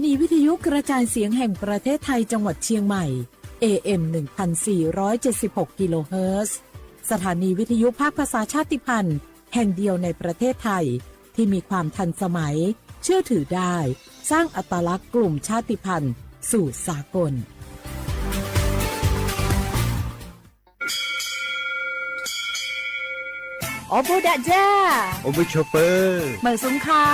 นีวิทยุกระจายเสียงแห่งประเทศไทยจังหวัดเชียงใหม่ เอ เอ็ม หนึ่งพันสี่ร้อยเจ็ดสิบหก กิโลเฮิรตซ์ สถานีวิทยุภาคภาษาชาติพันธุ์แห่งเดียวในประเทศไทย ที่มีความทันสมัย เชื่อถือได้ สร้างอัตลักษณ์กลุ่มชาติพันธุ์สู่สากล Ob pug dam ja, ob pug chua pw, mawm xub kha,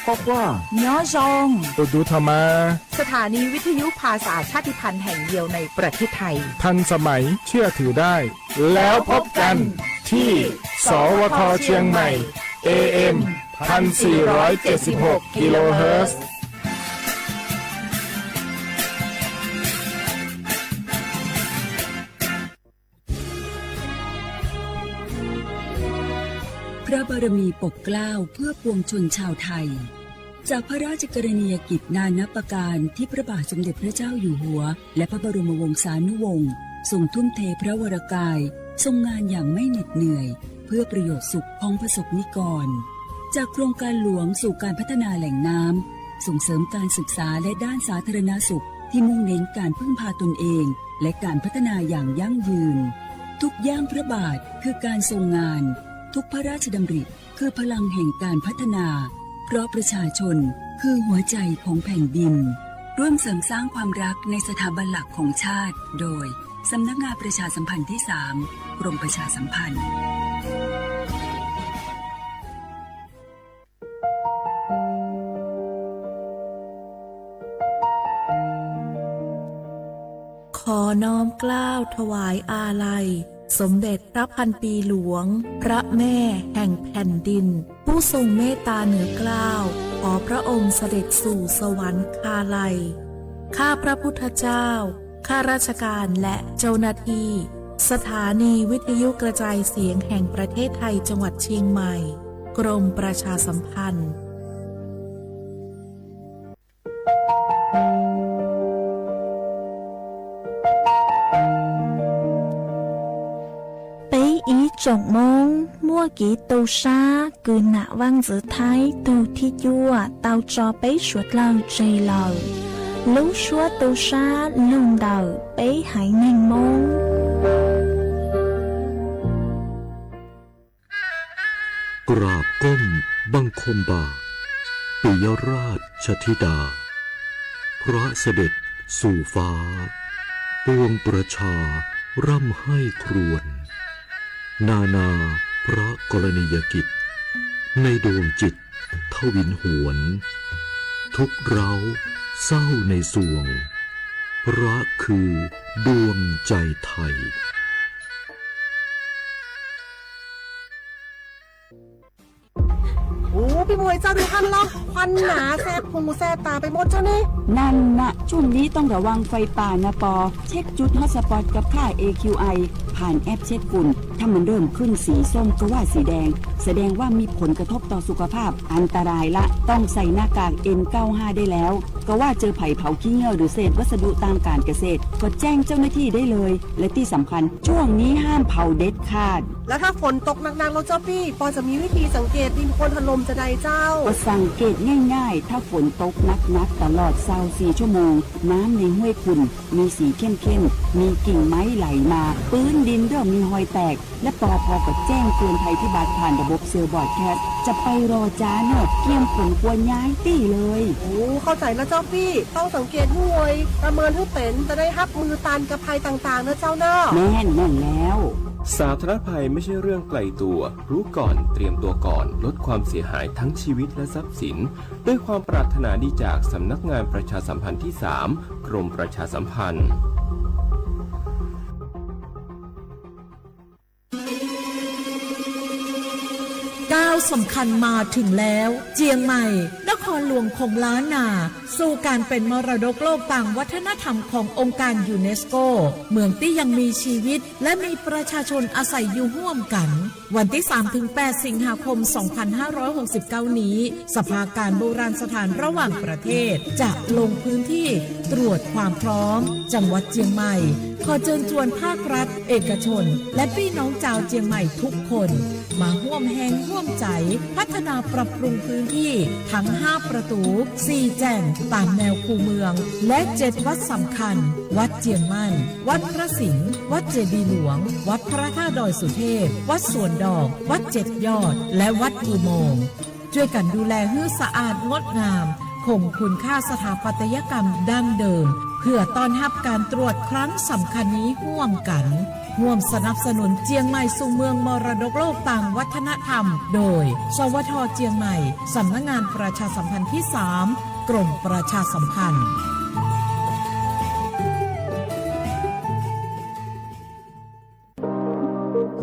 quaj quaj, nyob zoo, tus dub tho mas. สถานีวิทยุภาษาชาติพันธุ์แห่งเดียวในประเทศไทย ทันสมัย เชื่อถือได้ แล้วพบกันที่ สวท เชียงใหม่ เอ เอ็ม พันสี่ร้อยเจ็ดสิบหก กิโลเฮิรตซ์ พระบารมีปกเกล้าเพื่อปวงชนชาวไทย จากพระราชกรณียกิจนานับประการที่พระบาทสมเด็จพระเจ้าอยู่หัว และพระบรมวงศานุวงศ์ทรงทุ่มเทพระวรกาย ทรงงานอย่างไม่เหน็ดเหนื่อย เพื่อประโยชน์สุขของประสบนิกร จากโครงการหลวงสู่การพัฒนาแหล่งน้ำ ส่งเสริมการศึกษาและด้านสาธารณสุขที่มุ่งเน้นการพึ่งพาตนเอง และการพัฒนาอย่างยั่งยืน ทุกย่างพระบาทคือการทรงงาน ทุกพระราชดำริคือพลังแห่งการพัฒนา เพราะประชาชนคือหัวใจของแผ่นดิน ร่วมเสริมสร้างความรักในสถาบันหลักของชาติ โดย สำนักงานประชาสัมพันธ์ที่สาม กรมประชาสัมพันธ์ ขอน้อมเกล้าถวายอาลัย สมเด็จพระพันปีหลวง พระแม่แห่งแผ่นดิน ผู้ทรงเมตตาเหนือเกล้า ขอพระองค์เสด็จสู่สวรรคาลัย ข้าพระพุทธเจ้า ข้าราชการและเจ้าหน้าที่ สถานีวิทยุกระจายเสียงแห่งประเทศไทยจังหวัดเชียงใหม่ กรมประชาสัมพันธ์ Peb ib tsoom Hmoob muaj kev tu sab kws nam Vaaj Ntxwv Thaib tug thib cuaj tau tso peb suav dlawg tseg lawm. Lub suab tu sab lug ntawm peb haiv neeg Hmoob. กราบก้มบังคมบาท ปิยราชธิดา พระเสด็จสู่ฟ้า ปวงประชาร่ำไห้ครวญ นานาพระกรณียกิจ ในดวงจิตทวินหวน ทุกข์ร้าวเศร้าในสวง พระคือดวงใจไทย Ub, peb mus ua zaj du hab los, khuam nas xes phoos xes tas peb muab tso ne. นั่นนะ ช่วงนี้ต้องระวังไฟป่านะปอ เช็คจุดฮอตสปอตกับค่า เอ คิว ไอ ผ่านแอปเช็คฝุ่น ถ้ามันเริ่มขึ้นสีส้มก็ว่าสีแดง แสดงว่ามีผลกระทบต่อสุขภาพ อันตรายละ ต้องใส่หน้ากาก เอ็น เก้าสิบห้า ได้แล้ว ก็ว่าเจอไผ่เผาขี้เยี่ยวหรือเศษวัสดุทางการเกษตร ก็แจ้งเจ้าหน้าที่ได้เลย และที่สำคัญ ช่วงนี้ห้ามเผาเด็ดขาด แล้วถ้าฝนตกหนักๆ แล้วเจ้าปี้ ปอจะมีวิธีสังเกตดินโคลนถล่มจะใดเจ้า ก็สังเกตง่ายๆ ถ้าฝนตกหนักๆ ตลอดซาวสี่ชั่วโมง น้ำในห้วยขุ่น มีสีเข้มๆ มีกิ่งไม้ไหลมา พื้นดินเริ่มมีฮอยแตก และปอพอก็แจ้งเตือนภัยพิบัติผ่านระบบเซลล์บรอดแคสต์ จะไปรอจ้าเนอะ เกียมขนครัวย้ายตี้เลย โอ้ เข้าใจแล้วเจ้าปี้ ต้องสังเกตให้ไว ประเมินให้เป็น จะได้ฮับมือตันกับภัยต่างๆ นะเจ้าเนอะ แม่น แม่นแล้ว สาธารณภัยไม่ใช่เรื่องไกลตัว รู้ก่อน เตรียมตัวก่อน ลดความเสียหายทั้งชีวิตและทรัพย์สิน ด้วยความปรารถนาดีจากสำนักงานประชาสัมพันธ์ที่สาม กรมประชาสัมพันธ์ ก้าวสำคัญมาถึงแล้ว เจียงใหม่ นครหลวงของล้านนา สู่การเป็นมรดกโลกตามวัฒนธรรมขององค์การยูเนสโก เมืองตี้ยังมีชีวิต และมีประชาชนอาศัยอยู่ร่วมกัน วันที่สามถึงแปด สิงหาคม สองพันห้าร้อยหกสิบเก้า นี้ สภาการโบราณสถานระหว่างประเทศ จะลงพื้นที่ตรวจความพร้อม จังหวัดเจียงใหม่ ขอเชิญชวนภาครัฐ เอกชน และพี่น้องชาวเจียงใหม่ทุกคน มาร่วมแรงร่วมใจพัฒนาปรับปรุงพื้นที่ทั้งห้าประตู สี่แจ่ง ตามแนวคูเมือง และเจ็ดวัดสำคัญ วัดเจียงมั่น วัดพระสิงห์ วัดเจดีย์หลวง วัดพระธาตุดอยสุเทพ วัดสวนดอก วัดเจ็ดยอด และวัดอุโมงค์ ช่วยกันดูแลให้สะอาดงดงาม คงคุณค่าสถาปัตยกรรมดั้งเดิม เพื่อต้อนรับการตรวจครั้งสำคัญนี้ร่วมกัน ร่วมสนับสนุนเจียงใหม่สู่เมืองมรดกโลกตามวัฒนธรรม โดย สวท เจียงใหม่ สำนักงานประชาสัมพันธ์ที่สาม กรมประชาสัมพันธ์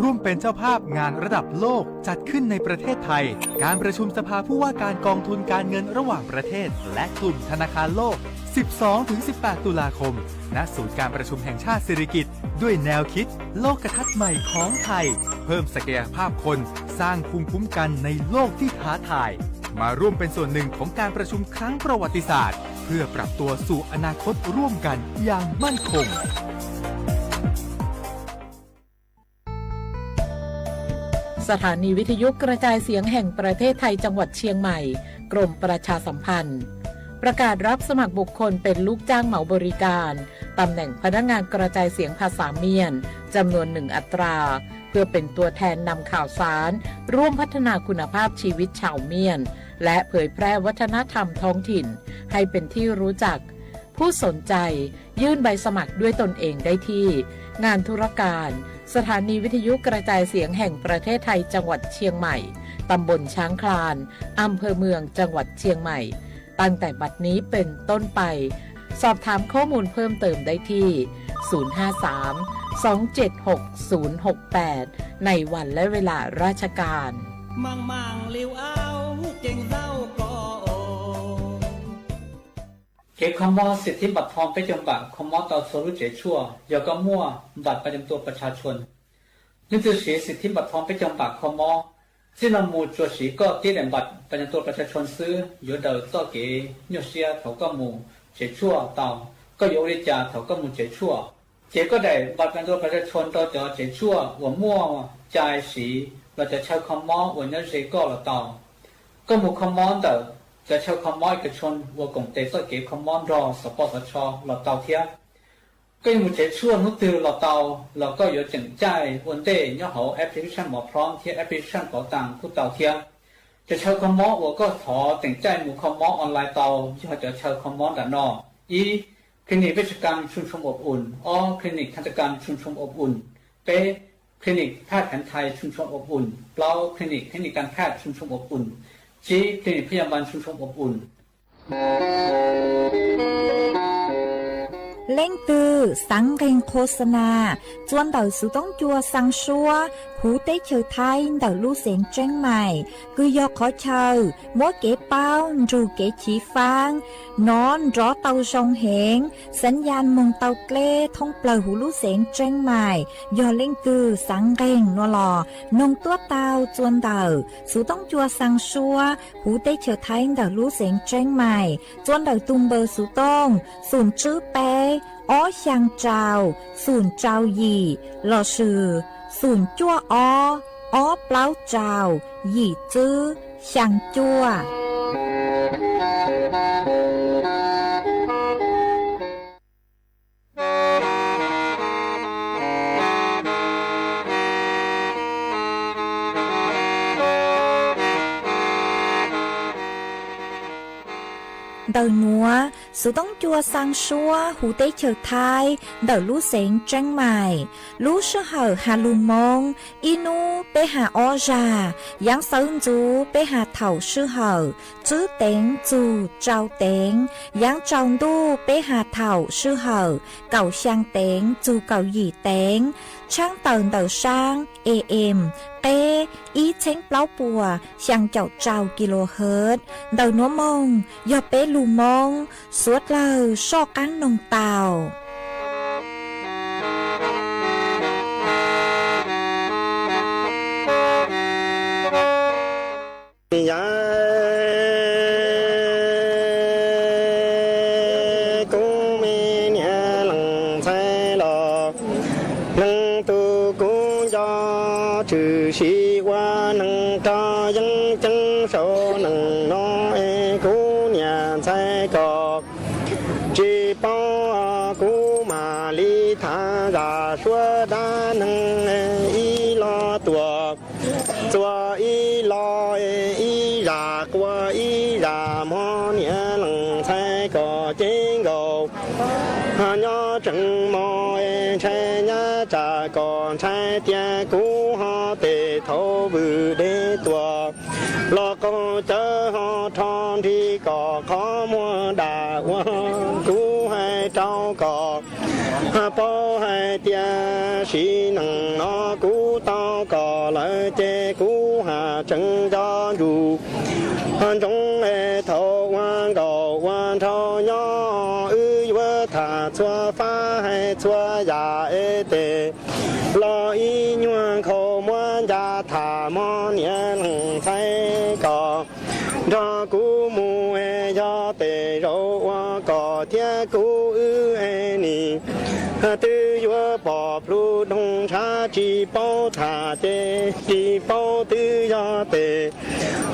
ร่วมเป็นเจ้าภาพงานระดับโลกจัดขึ้นในประเทศไทย การประชุมสภาผู้ว่าการกองทุนการเงินระหว่างประเทศ และกลุ่มธนาคารโลก สิบสองถึงสิบแปด ตุลาคม ณ ศูนย์การประชุมแห่งชาติสิริกิติ์ ด้วยแนวคิดโลกทัศน์ใหม่ของไทย เพิ่มศักยภาพคน สร้างภูมิคุ้มกันในโลกที่ท้าทาย มาร่วมเป็นส่วนหนึ่งของการประชุมครั้งประวัติศาสตร์ เพื่อปรับตัวสู่อนาคตร่วมกันอย่างมั่นคง สถานีวิทยุกระจายเสียงแห่งประเทศไทยจังหวัดเชียงใหม่ กรมประชาสัมพันธ์ ประกาศรับสมัครบุคคลเป็นลูกจ้างเหมาบริการ ตำแหน่งพนักงานกระจายเสียงภาษาเมียน จำนวนหนึ่งอัตรา เพื่อเป็นตัวแทนนำข่าวสาร ร่วมพัฒนาคุณภาพชีวิตชาวเมียน และเผยแพร่วัฒนธรรมท้องถิ่น ให้เป็นที่รู้จัก ผู้สนใจ ยื่นใบสมัครด้วยตนเองได้ที่ งานธุรการ สถานีวิทยุกระจายเสียงแห่งประเทศไทยจังหวัดเชียงใหม่ ตำบลช้างคลาน อำเภอเมือง จังหวัดเชียงใหม่ ตั้งแต่บัดนี้เป็นต้นไป สอบถามข้อมูลเพิ่มเติมได้ที่ ศูนย์ห้าสาม สองเจ็ดหก ศูนย์หกแปด ในวันและเวลาราชการ Kev kho mob สิทธิบัตรทอง peb caug npam kho mob tau txhua lub tsev tshuaj yog koj muaj บัตรประจำตัวประชาชน. Leej twg siv สิทธิบัตรทอง peb caug npam kho mob, txij no mus tsuas siv koj tib daim บัตรประจำตัวประชาชน xwb yuav daws txoj kev nyuaj siab thaum koj mus tsev tshuaj tau. Koj yuav ua li cas thaum koj mus tsev tshuaj? Cev koj daim บัตรประจำตัวประชาชน rau cov tsev tshuaj uas muaj cai siv los cov chaw kho mob uas nyob ze koj los tau. Koj mus kho mob ntawm cov chaw kho mob เอกชน uas koom tes txoj kev kho mob nrog xov poj xov tsho los tau thiab. Koj yuav mus tsev tshuaj hnub twg los tau, los koj yuav tseem caij ua ntej nyob hauv application หมอพร้อม thiab application เป๋าตัง kuj tau thiab. Cov chaw kho mob uas koj thov tseem caij mus kho mob online tau yog cov chaw kho mob nram no: ib, Clinic เวชกรรมชุมชนอบอุ่น, ob, Clinic ทันตกรรมชุมชนอบอุ่น, peb, Clinic แพทย์แผนไทยชุมชนอบอุ่น, plaub, Clinic เทคนิคการแพทย์ชุมชนอบอุ่น, tsib, Clinic พยาบาลชุมชนอบอุ่น. Leej twg xav nqee qhua xa nas, txua ntawm xuv toob cua xaa suab huv teb chaws Thaib ntawm lub xeev Tseeb Maim, kws yog qhov chaw muab kev paub nrug kev chiv faab nov nrov tau zoo heev, xav yaj moog tau dleb thoob plawg huv lub xeev Tseeb Maim. Yog leej twg xav nqeeg no los noog tuab tau txua ntawm xuv toob cua xaa suab huv teb chaws Thaib ntawm lub xeev Tseeb Maim, txua ntawm tug npawb xuv tooj xoom tswb peb ob xyaa rau xoom rau yim lossis xoom cuaj ob ob plaub rau yim tswb xyaa cuaj. Ntawm nuav, xuv toob cua xaa suab huv teb chaws Thaib ntawm lub xeev Tseeb Maim, lub sij hawm has lug Moob ib nub peb has ob zag, yaav xawv ntxuv peb has thaum sij hawm tswb teev txug tsau teev, yaav tsau ntuj peb has thaum sij hawm kaum xyaa teev txug kaum yim teev, tshaab tawm ntawm saab A M qeb ib txheeb plaub puas xyaa caum rau kilohertz. Ntawm nuav moog yog peb lug Moob, suav dlawg soj qaab noog tau. Kuv me niam leej ntxhais los, leej tug kuv nco tshwm sim ua sib tham zam suab dab neeg ib lo tuam, txuas ib lo ib zam qua ib zam, hmo niam leej ntxhais kom cev nkaus. Nyob tseem mos ntshai nyab tsam kom ntshai tias kuv ho tes thaum vwm deb tuam los qaug cawv ho rho nrig kom qhov muag dam ua kuv hais rau kom paub hais tias sim neej no kuv tau kom lawm ces kuv ha tseem nco ntsuj ntsoov es thaum ua nkaus ua nraug nyob wb yuav tham txhua fab hais txhua yam es tes los ib nyuag nkhaus muab ncas tham hmo niam leej ntxhais kom nrog kuv mus es yog tes zaum ua kom thiab kuv wb es nim twb yuav pom plhu doog ntshav tsis paub tham ces tsis paub twb yog tes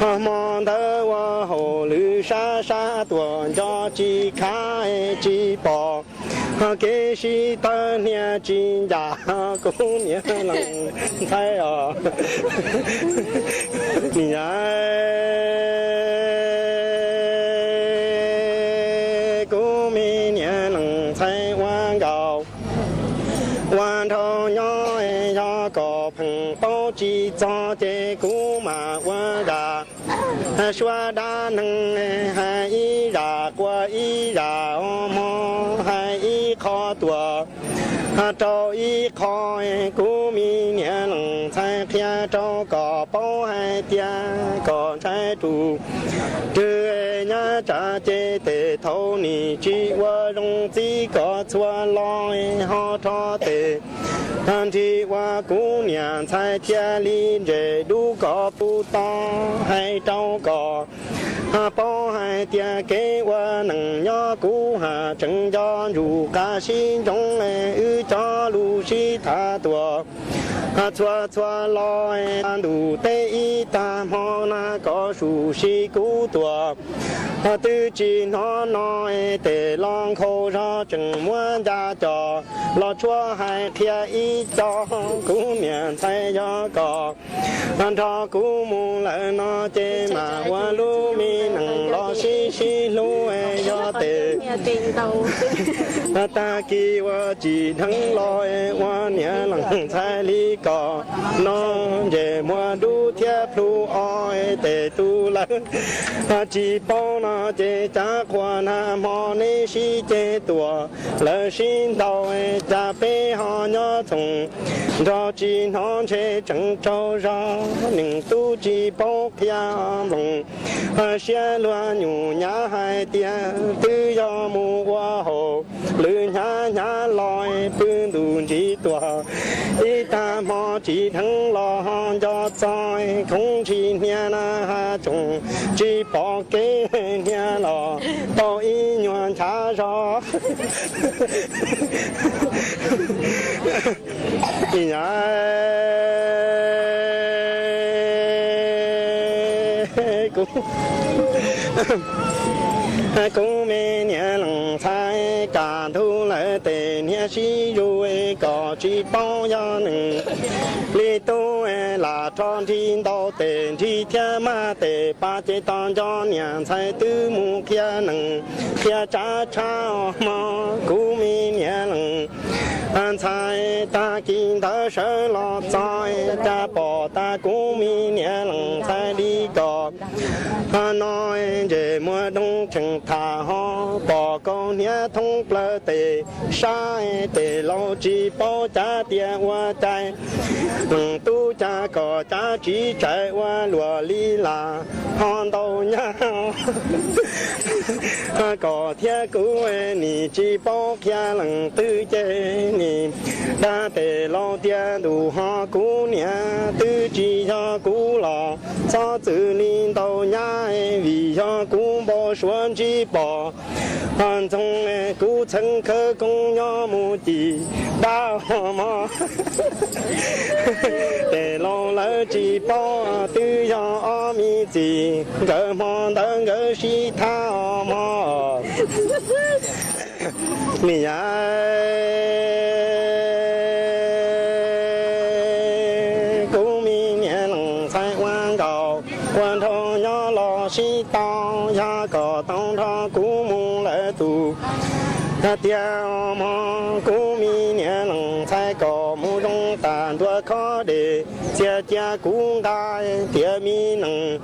ho hmo ntawd ua haum lwm sab sab tuam nco tsis khav tsis pom ho kev sib tawg hnia tsis ncas kuv niam leej ntxhais os. Niam, kuv me niam leej ntxhais ua nkaus ua nraug nyob yog kom pheej paub tsis txog ces kuv mam ua zam suab dab neeg hais ib zam qua ib zam, hmo hais ib qho tuam rau ib qho. Kuv me niam leej ntxhais qhia rau kom paub hais tias kom ntshai tus twg nyab tsam ces tes thaum nim tsis ua zoo txib kom txhua lo ho rho tes nrig ua kuv niam ntxhais thiaj li ntses dub kom puv to. Hais rau kom paub hais tias kev ua neej nyob kuv ha tseem nco ntsuj qab sib ntsoov wb cov lus sib tham tuam txhua txhua lo ntuj teb ib tag hmo na kom su si kuv tuam twb tsis hnov no tes los nkhaus zog tseem muab ncas cos los tshuab hais qhia ib co. Kuv niam ntxhais yog kom nrog kuv mus lawm no ces mam ua lub me neej los sib sib hlub yog tes tag kis ua tsis dheev los ua niam leej ntxhais li kom no ntses muag dub thiab plhu o tes tu lawm tsis paub no ces cav qhua na hmo neb sib ceg tuam lawv sib ntaus cas peb ho nyob txhoom nrog tsis hnov ntshe tseem tsaug zog neeg tub tsis paub qhia nploos siab luag nyuam nyab hais tias twb yog mus ua haum lwm hnyav hnyav los pw ntus ntsis tuam ib tag hmo tsis dheev los ho nco txog khoov ntshis hnia na ha tsoom tsis pom kev hnia los tau ib nyuag nchav zog. Kuv, kuv me niam leej ntxhais kaj ntug lawm tes hnia sib zuj kom tsis paub yog neeg li tub lam rho nrig ntau tes nrig thiab maj tes pas ces tos nco niam ntxhais twb mus qhia neeg qhia tsav tshab os mog. Kuv me niam leej ntxhais tag kis ntawd sawv los txog cas pom tas kuv me niam leej ntxhais li kom no ntses muag doog tseem tham ho pom kaus hniav thoob plaws tes sab tes laus tsis paub cav tias ua cas neeg tub cas kom cav tsis tsais ua luam li las ho ntau nyab kom thiab kuv nim tsis paub qhia leej twg ces nim dag tes laus tias ntuj ho kuv niam twb tsis yog kuv los txhob txwm li ntau nyab vim yog kuv npau suav ntsib pom ntxoog kuv txheeb khawv koob nyob mus cim dab mog. Tes laus lawv tsis paub twb yog ob me txiv nkawd hmo ntawd nkawd sib thab os mog. Niam, Tias mog kuv me niam leej ntxhais kom mus zoo tas ntua khob dej, txia cia kuv nqa tias me nees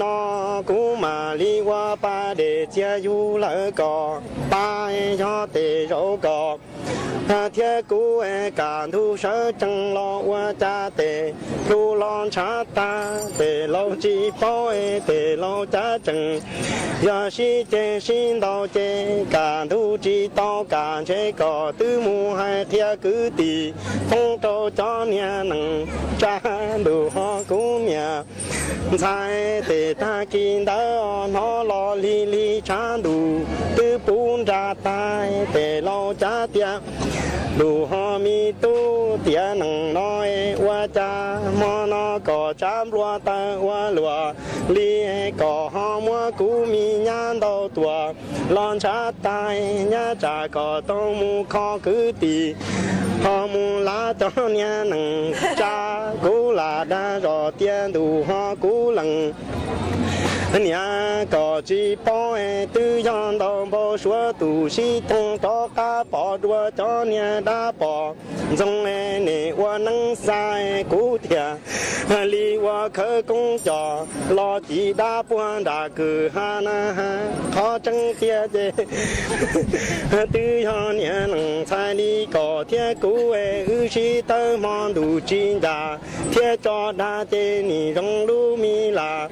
no kuv mam li ua pa dej txia yug lawm kom pa, yog tej zaum kom thiab kuv kam ntug sawv tsees los ua cas tej hlub los ntshav tag, tej laus tsis paub tej laus cav tsees. Yog sib ceg sib ntaus ces kam ntug tsis tau kam ntshe kom twb mus hais qhia kwv tij, foob rau cov niag nees tsa ntuj ho kuv niam ntxhais tej tag kis ntawd hnov los lig lig tshav ntuj twb puv nra tag, tej laus cav tias ntuj ho me tub tiav nees no ua cas hmo no kom tsav nplua taws ua luaj li, kom ho muab kuv me nyab ntau tuaj los ntshav tag, nyab tsam kom tau mus kho kwv tij, ho mus lav cov niag nees tsa, kuv lam dag zog tias ntuj ho kuv leej niam kom tsis paub twb yog ntau npau suav tus sib thooj rov qab pom dua cov niag dab pom ntxoog nej ua neeb xa, kuv thiaj li ua khawv koob coj los ci dab puag nram kwj ha na. Qhov tseeb tiag ces twb yog niam leej ntxhais li kom thiab kuv wb sib tawb hmo ntuj tsis ncaj, thiab cov dag ces nim zoo lub me lam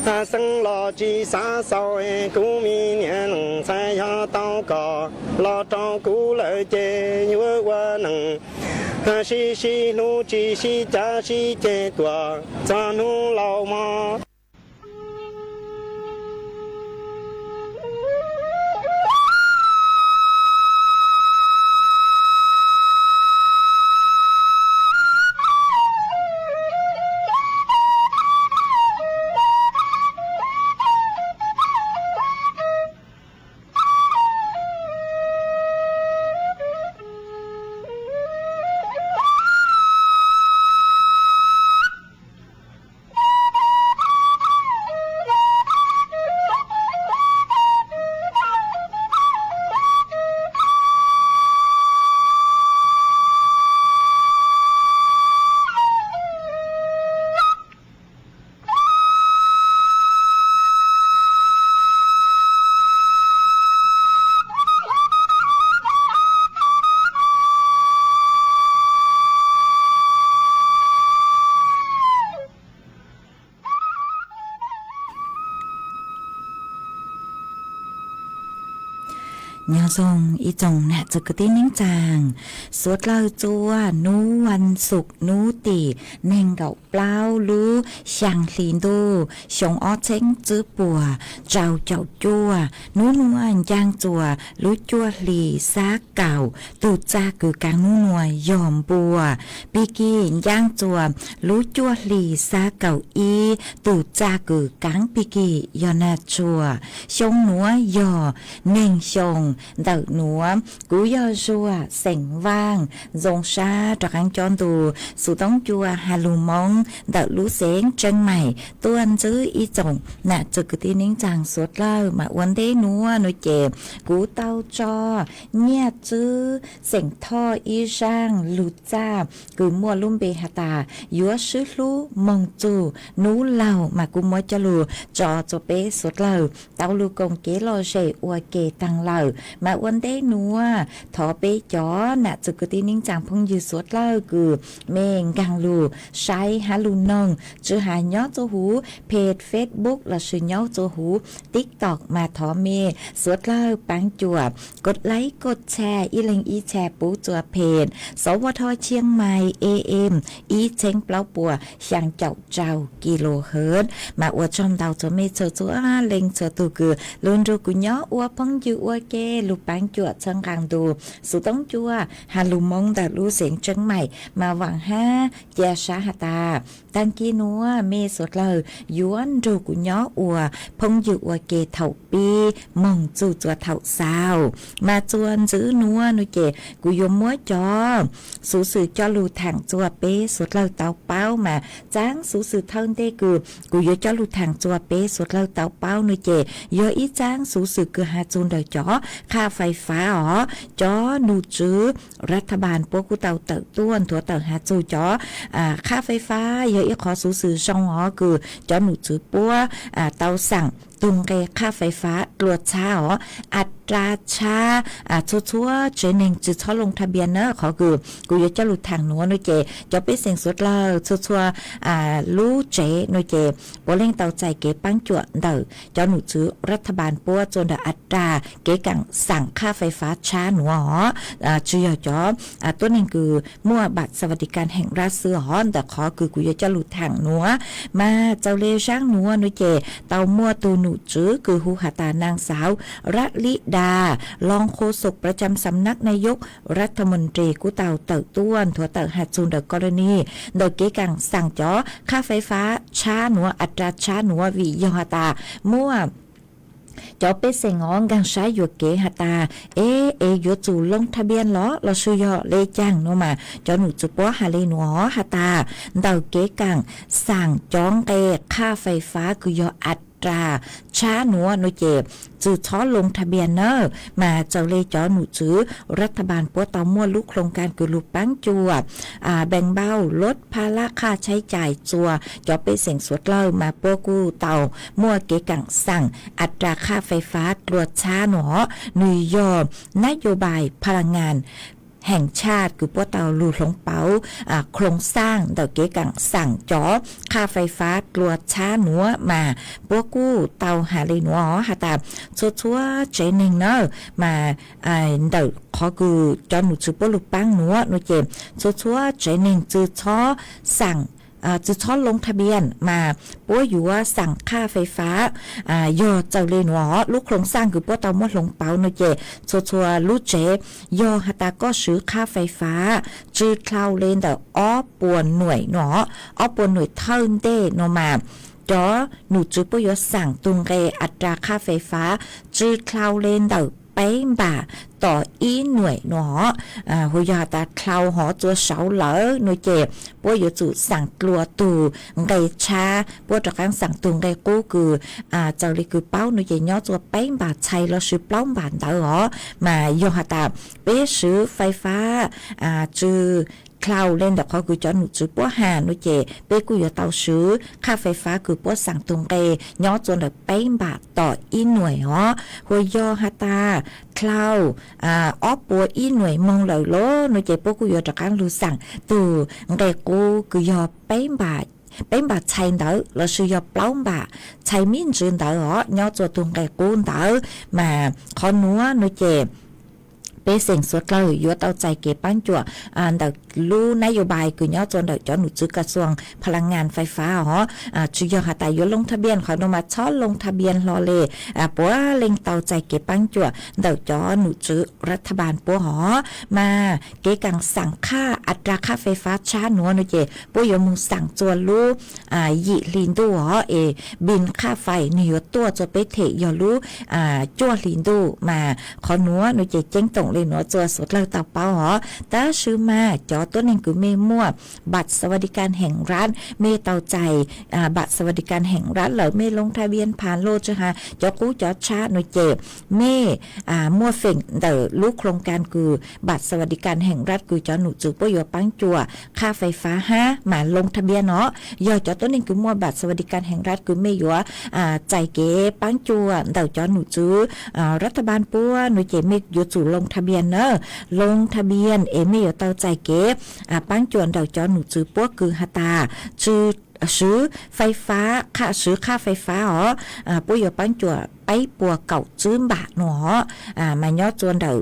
xeeb los tsis xav xaus, kuv me niam leej ntxhais yog tau kom los rau kuv lawm ces yuav ua neej sib sib hlub tsis sib cav sib ceg tuaj txog hnub laus mog. Nyob zoo ib tsoom nam txiv kwv tij neej tsaa, suav dlawg txua hnub vas xuv hnub tim neeg nkaum plaub lub xyaa hli ntuj xyoo ob txheeb tsib puas rau caum cuaj. Hnub nuav ncaaj txuas lub cuaj hli xab kaum, tug txaj kws kaav hnub nuav yog npua. Pig kig ncaaj txuas lub cuaj hli xab kaum ib, tug txaj kws kaav pig kig yog nag tshua. Xyoo nuav yog neeg xyoo ntawm nuav. Kuv yog Zuag xeem Vaaj, zoo sab rov qaab cob ntu xuv toob cua ha lug Moob ntawm lub xeev Tseeb Maim tuaj ntsib ib tsoom nam txiv kwv tij neej tsaa suav dlawg. Mas ua ntej nuav nuav ces kuv tau tso Nyiaj Tswb xeem Thoj ib zaaj lug txaj kws muaj lub npe has tas yuav swb hlub moog txug nub laug, mas kuv muab coj lug tso rua peb suav dlawg tau lug koom kev lom zem ua ke taag lawm. Mas ua ntej nuav thov peb cov nam txiv kwv tij neej tsaa phooj ywg suav dlawg kws mej nkaag lug saib hab lug noog, tsi has nyob rua huv page Facebook lossis nyob rua huv TikTok mas thov mej suav dlawg paab cuam kos laib kos tshare ib leeg ib tshare pub rua page Sawv Ua Thoj Tshiab Mais A M ib txheeb plaub puas xyaa caum rau kilohertz. Mas ua tsaug ntau rua mej txhua txhua leej txhua tug kws lug nrug kuv nyob ua phooj ywg ua ke lug paab cuam txhawb nqaa ntu xuv toob cua ha lug Moob ntawm lub xeev Tseeb Maim. Mas vaam hab ca sab has tas taag kis nuav mej suav dlawg yuav nrug kuv nyob ua phooj ywg ua ke thaum pib moog txug rua thaum xaus. Mas rua ntxiv nuav nuav ces kuv yuav muab cov xuv xwm coj lug thaam rua peb suav dlawg tau paub. Mas txaab xuv xwm thawj ntej kws kuv yuav coj lug thaam rua peb suav dlawg tau paub nuav ces yog ib txaab xuv xwm kws has txug ntawm cov qhaj fais fab os. Cov nom tswv รัฐบาล puab kuj tau tawm tuaj nthuav tawm has txug cov qhaj fais fab yog ib qhov xuv xwm zoo os kws cov nom tswv puab tau xaam tug nqe qhaj fais fab dlua txhab os, a ra tshab, txhua txhua tsev neeg tsi txhob loo tha npias na. Qhov kws kuv yuav coj lug thaam nuav nua ces cov pej xeem suav dlawg txhua txhua lub tsev nua ces puav leej tau txais kev paab cuam ntawm cov nom tswv รัฐบาล puab txua ntawm a ra kev kaam xaam qhaj fais fab tshab nuav os. Tsi yog cov tuab neeg kws muaj บัตรสวัสดิการแห่งรัฐ xwb os. Ntawm qhov kws kuv yuav coj lug thaam nuav mas txaus le zaab nuav nua ces tau muaj tug nom tswv kws hu has tas นางสาว รัตน์ลิดา รองโฆษกประจำสำนักนายกรัฐมนตรี kuj tau tawm tuaj nthuav tawm has txug ntawm กรณี ntawm kev kaam xaam cov qhaj fais fab tshab nuav, a ra tshab nuav vim yog has tas muaj cov pej xeem os nkaag sab yuam kev has tas, e, es yuav tsum loo tha npias los lossis yog le caag nua mas cov nom tswv puab has le nuav has tas ntawm kev kaam xaam cov nqe qhaj fais fab kws yog a ra tshab nuav nua ces tsi txhob loo tha npias na. Mas txawm le cov nom tswv รัฐบาล puab tau muaj lub โครงการ kws lug paab cuam แบ่งเบาลดภาระค่าใช้จ่าย txua cov pej xeem suav dlawg mas puab kuj tau muaj kev kaam xaam a ra qhaj fais fab dlua tshab nuav os. Nwg yog นโยบายพลังงานแห่งชาติ kws puab tau lug hloov pauv โครงสร้าง ntawm kev kaam xaam cov qhaj fais fab dlua tshab nuav mas puab kuj tau has le nuav os has tas txhua txhua tsev neeg na mas ntawm qhov kws cov nom tswv puab lug paab nuav nua ces txhua txhua tsev neeg tsi txhob xaam tsi txhob loo tha npias mas puab yuav xaam qhaj fais fab. Yog txawm le nuav os lub โครงสร้าง kws puab tau muab hloov pauv nua ces txhua txhua lub tsev yog has tas koj swv qhaj fais fab tsi dlhau le ntawm ob puas nuam nua, ob puas nuam thawj ntej nua mas cov nom tswv puab yuav xaam tug nqe a ra qhaj fais fab tsi dlhau le ntawm peb npam tom ib nuam nua. Hu yog has tas dlhau hov txua saud lawm nua ces puab yuav tsum xaam dlua tug nqe tshab, puab rov qaab xaam tug nqe qub kws txawm le kws paub nua ces nyob txua peb npam txhais lossis plaub npam ntawd os. Mas yog has tas peb swv fais fab tsi dlhau le ntawm qhov kws cov nom tswv puab has nua ces peb kuj yuav tau swv qhaj fais fab kws puab xaam tug nqe nyob txua ntawm peb npam tom ib nuam os. Hu yog has tas dlhau ob puas ib nuam moog lawm los nua ces puab kuj yuav rov qaab lug xaam tug nqe qub kws yog peb npam txhais ntawd lossis yog plaub npam txhais me ntsis ntawd os nyob txua tug nqe qub ntawd. Mas qhov nuav nua ces pej xeem suav dlawg yuav tau txais kev paab cuam ntawm lub นโยบาย kws nyob txua ntawm cov nom tswv กระทรวงพลังงานไฟฟ้า os. Tsi yog has tas yuav loo tha npias, qhov nua mas txhob loo tha npias hlo le, puav leej tau txais kev paab cuam ntawm cov nom tswv รัฐบาล puab os. Mas kev kaam xaam qhaj a ra qhaj fais fab tshab nuav nua ces puab yuav moog xaam txua lub yim hli ntuj os, es npin qhaj fais nwg yuav tuaj txua peb them yog lub cuaj hli ntuj. Mas qhov nuav nua ces ceeb toom le nuav txua suav dlawg tau paub os. Tab sis mas cov tuab neeg kws mej muaj บัตรสวัสดิการแห่งรัฐ mej tau txais บัตรสวัสดิการแห่งรัฐ lawm, mej ลงทะเบียนผ่าน los tsi has cov qub cov tshab nua ces mej muaj feem ntawm lub โครงการ kws บัตรสวัสดิการแห่งรัฐ kws cov nom tswv puab yuav paab cuam qhaj fais fab hab mas ลงทะเบียน os. Yog cov tuab neeg kws muaj บัตรสวัสดิการแห่งรัฐ kws mej yuav txais kev paab cuam ntawm cov nom tswv รัฐบาล puab nua ces mej yuav tsum ลงทะเบียน na. ลงทะเบียน es mej yuav tau txais kev paab cuam ntawm cov nom tswv puab kws has tas tsi swv fais fab, qhaj, swv qhaj fais fab os, puab yuav paab cuam peb puas kaum tswb npam nua os. Mas nyob txua ntawm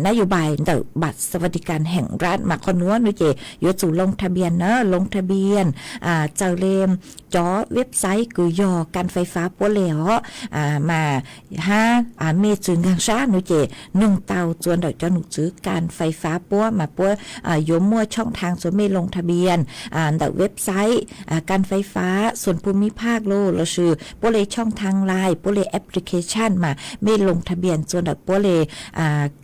นโยบาย ntawm บัตรสวัสดิการแห่งรัฐ mas qhov nuav nua ces yuav tsum ลงทะเบียน na, ลงทะเบียน txawm le cov website kws yog การไฟฟ้า puab le os. Mas hab mej tsi nkaag sab nua ces noog tau txua ntawm cov nom tswv การไฟฟ้า puab mas puab yuav muaj ช่องทาง txua mej ลงทะเบียน ntawm website การไฟฟ้าส่วนภูมิภาค los lossis puab le ช่องทาง Line, puab le application mas mej ลงทะเบียน txua ntawm puab le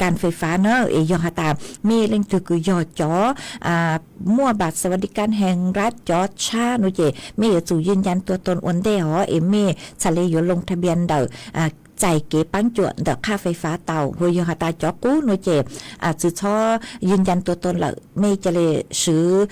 การไฟฟ้า na. Es yog has tas mej leej twg kws yog cov muaj บัตรสวัสดิการแห่งรัฐ cov tshab nua ces mej yuav tsum ยืนยันตัวตน ua ntej os, es mej txhad le yuav ลงทะเบียน ntawm txais kev paab cuam ntawm qhaj fais fav tau. Hu yog has tas cov qub nuav ces txwv txhob ywg ncan tua toon lawm, mej ca le swv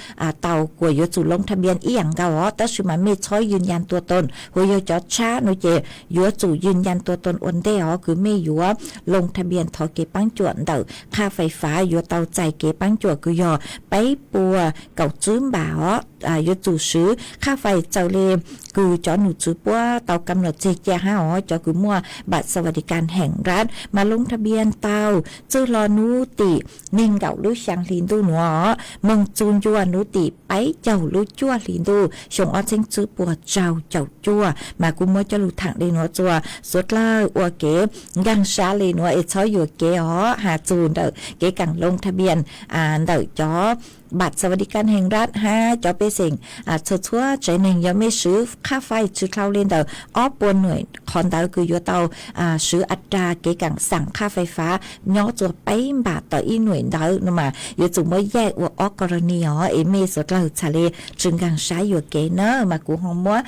tau kuas yuav tsum loo tha npias ib yaam nkaus os, tab sis mas mej txhob ywg ncan tua toon. Hu yog cov tshab nuav ces yuav tsum ywg ncan tua toon ua ntej os, kws mej yuav loo tha npias thov kev paab cuam ntawm qhaj fais fav yuav tau txais kev paab cuam kws yog peb puas kaum tswb npam os. Yuav tsum swv qhaj fais txawm le kws cov num tswv puab tau kam nom tseg ca hab os, cov kws muaj npam xas vas dis kas heem nrab mas loo tha npias tau txwj hlo nub tim neeg nkaum lub xyaa hli ntuj nuav os, moog txug ncua nub tim peb caug lub cuaj hli ntuj xyoo ob txheeb tswb puas rau caum cuaj. Mas kuv muab coj lug thaam le nuav txuas suav dlawg ua kev nkaag sab le nuav es txhob yuam kev os, has txug ntawm kev kaam loo tha npias ntawm cov npam xas vas dis kas heem nrab hab cov pej xeem txhua txhua tsev neeg. Yog mej swv qhaj fais tsi dlhau le ntawm ob puas nuam qhov ntawd kws yuav tau swv a dra kev kaam xaam qhaj fais fav nyob txuas peb npam tom ib nuam ntawd no mas yuav tsum muab yaij ua ob kos ro ni os, es mej suav dlawg txhad le tsi nkaag sab yuam kev na. Mas kuv ho muab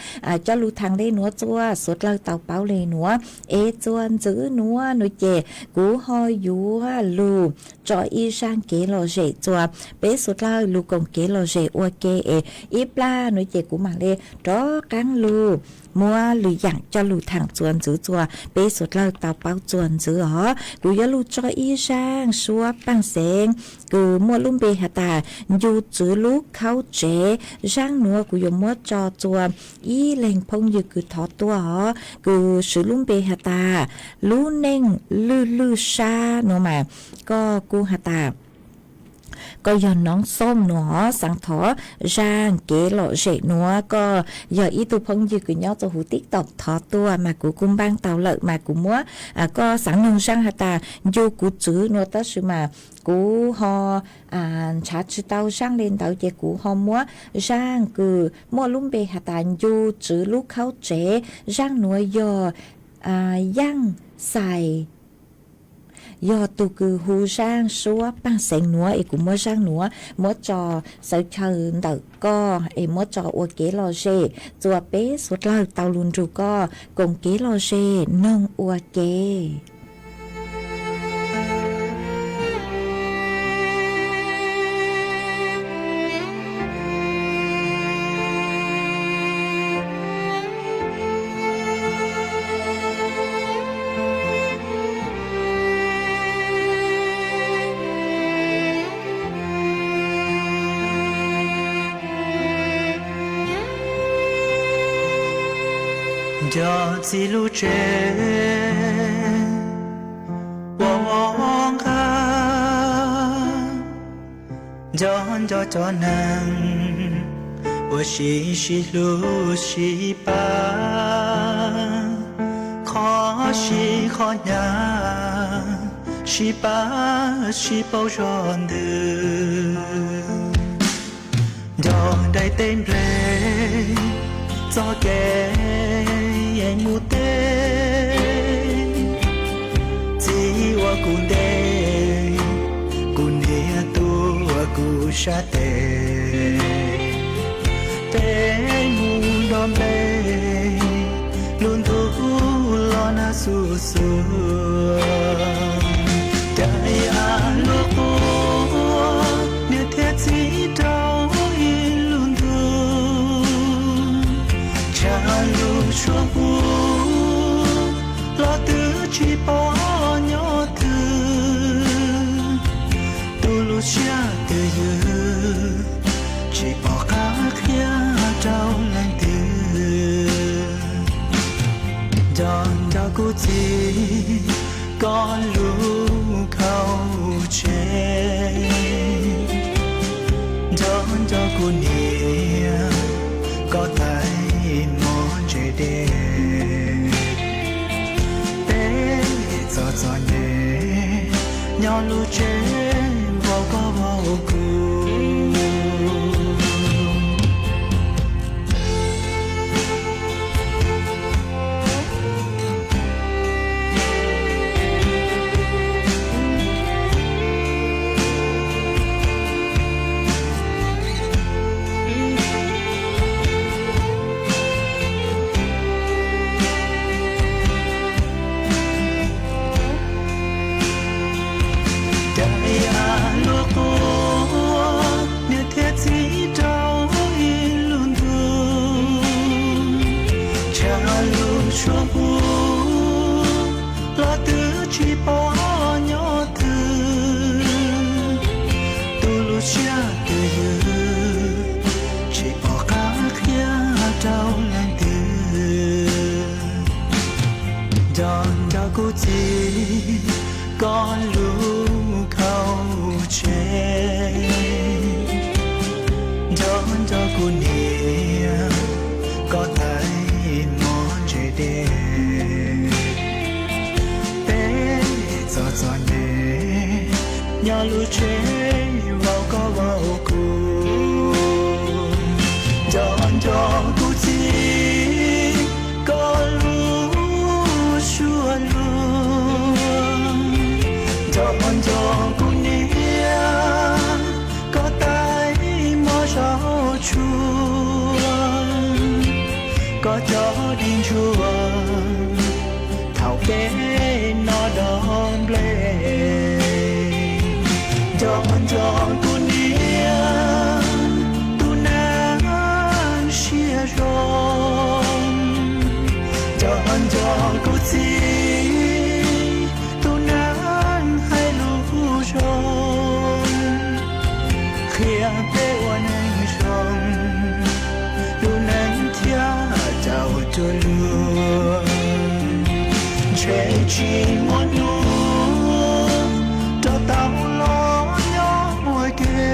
coj lug thaam le nuav txuas suav dlawg tau paub le nuav, es txuas ntxwv nuav nuav ces kuv ho yuav lug tso ib zaaj kev lom zem txuas peb suav dlawg lug koom kev lom zem ua ke es ib plag nuav ces kuv maam le rov qaab lug muab lwm yaam coj lug thaam txuas ntxwv txuas peb suav dlawg tau paub txuas ntxwv os. Kuv yuav lug tso ib zaaj suab paaj xeev kws muaj lub npe has tas ncu tswv lub khaub tsev. Zaaj nuav kuv yuav muab tso txuas ib leeg phooj ywg kws thov tuaj os, kws swv lub npe has tas lub neej lwj lwj sab nuav mas koj kuj has tas koj yog noob xoom nuav, xaav thov zaaj kev lom zem nuav, koj yog ib tug phooj ywg kws nyob txuas huv TikTok thov tuaj mas kuv kuj npaaj tau lawm mas kuv muab, koj xaav noog zaaj has tas ncu kuv tswv nuav tab sis mas kuv ho ntshav tsi tau zaaj le ntawd ces kuv ho muab zaaj kws muaj lub npe has tas ncu tswv lub khaub tsev. Zaaj nuav yog Yaaj Xais, yog tug kws hu zaaj suab paaj xeev nuav es kuv muab zaaj nuav muab tso xawv chaw ntawm koj es muab tso ua kev lom zem txuas peb suav dlawg tau lug nrug koj koom kev lom zem noog ua ke. Nco txiv lub tsev ua nqa, nco nco cov neeg uas sib sib hlub sib pab, qhov sib qhov hnyav sib pab sib paub zog ntws. Nco daim teb nplej txoj kev mus teb, txiv ua kuv ntej, kuv niam tuav kuv sab tes. Peb mus nrog npe, lub ntuj los nag xuj xuav. Caij av lub qub, niam thiab txiv rau ib lub ntuj. Tshav lub suab pub, los twb tsis pom nyob twg. Tu lub siab twj ywm, tsis pom qab qhia rau leej twg. Nco nco kuv txiv, koj lub khaub tsev. Nco nco kuv niam, koj tais mov ntse dej. Peb txom txom nyem nyob lub tsev vau koj vau kuv. Cav yam luag quaj, niam thiab txiv rau ib lub ntuj, tshav lub suab puv, los twb tsis pom nyob twg, tus lub siab twb ywg, tsis pom qab qhia rau leej twg. Nco nco kuv txiv, koj lub khau tseg, nco nco kuv niam, koj tais mov ntse dej. Peb txom txom nyem nyob lub tsev vau koj vau kuv, nco nco kuv txiv, koj lub suab luag, nco nco kuv niam, koj tais mov zaub tsuag, koj cov dib ntsuab thaum peb noj dog nplej. Nco nco kuv niam, tus neeg siab zoo, nco nco kuv txiv, tus neeg hais lus zoo, qhia peb ua neeg zoo, lub neej thiaj cau cuag luag. Ntshe tsis muaj hnub rov tau los nyob ua ke,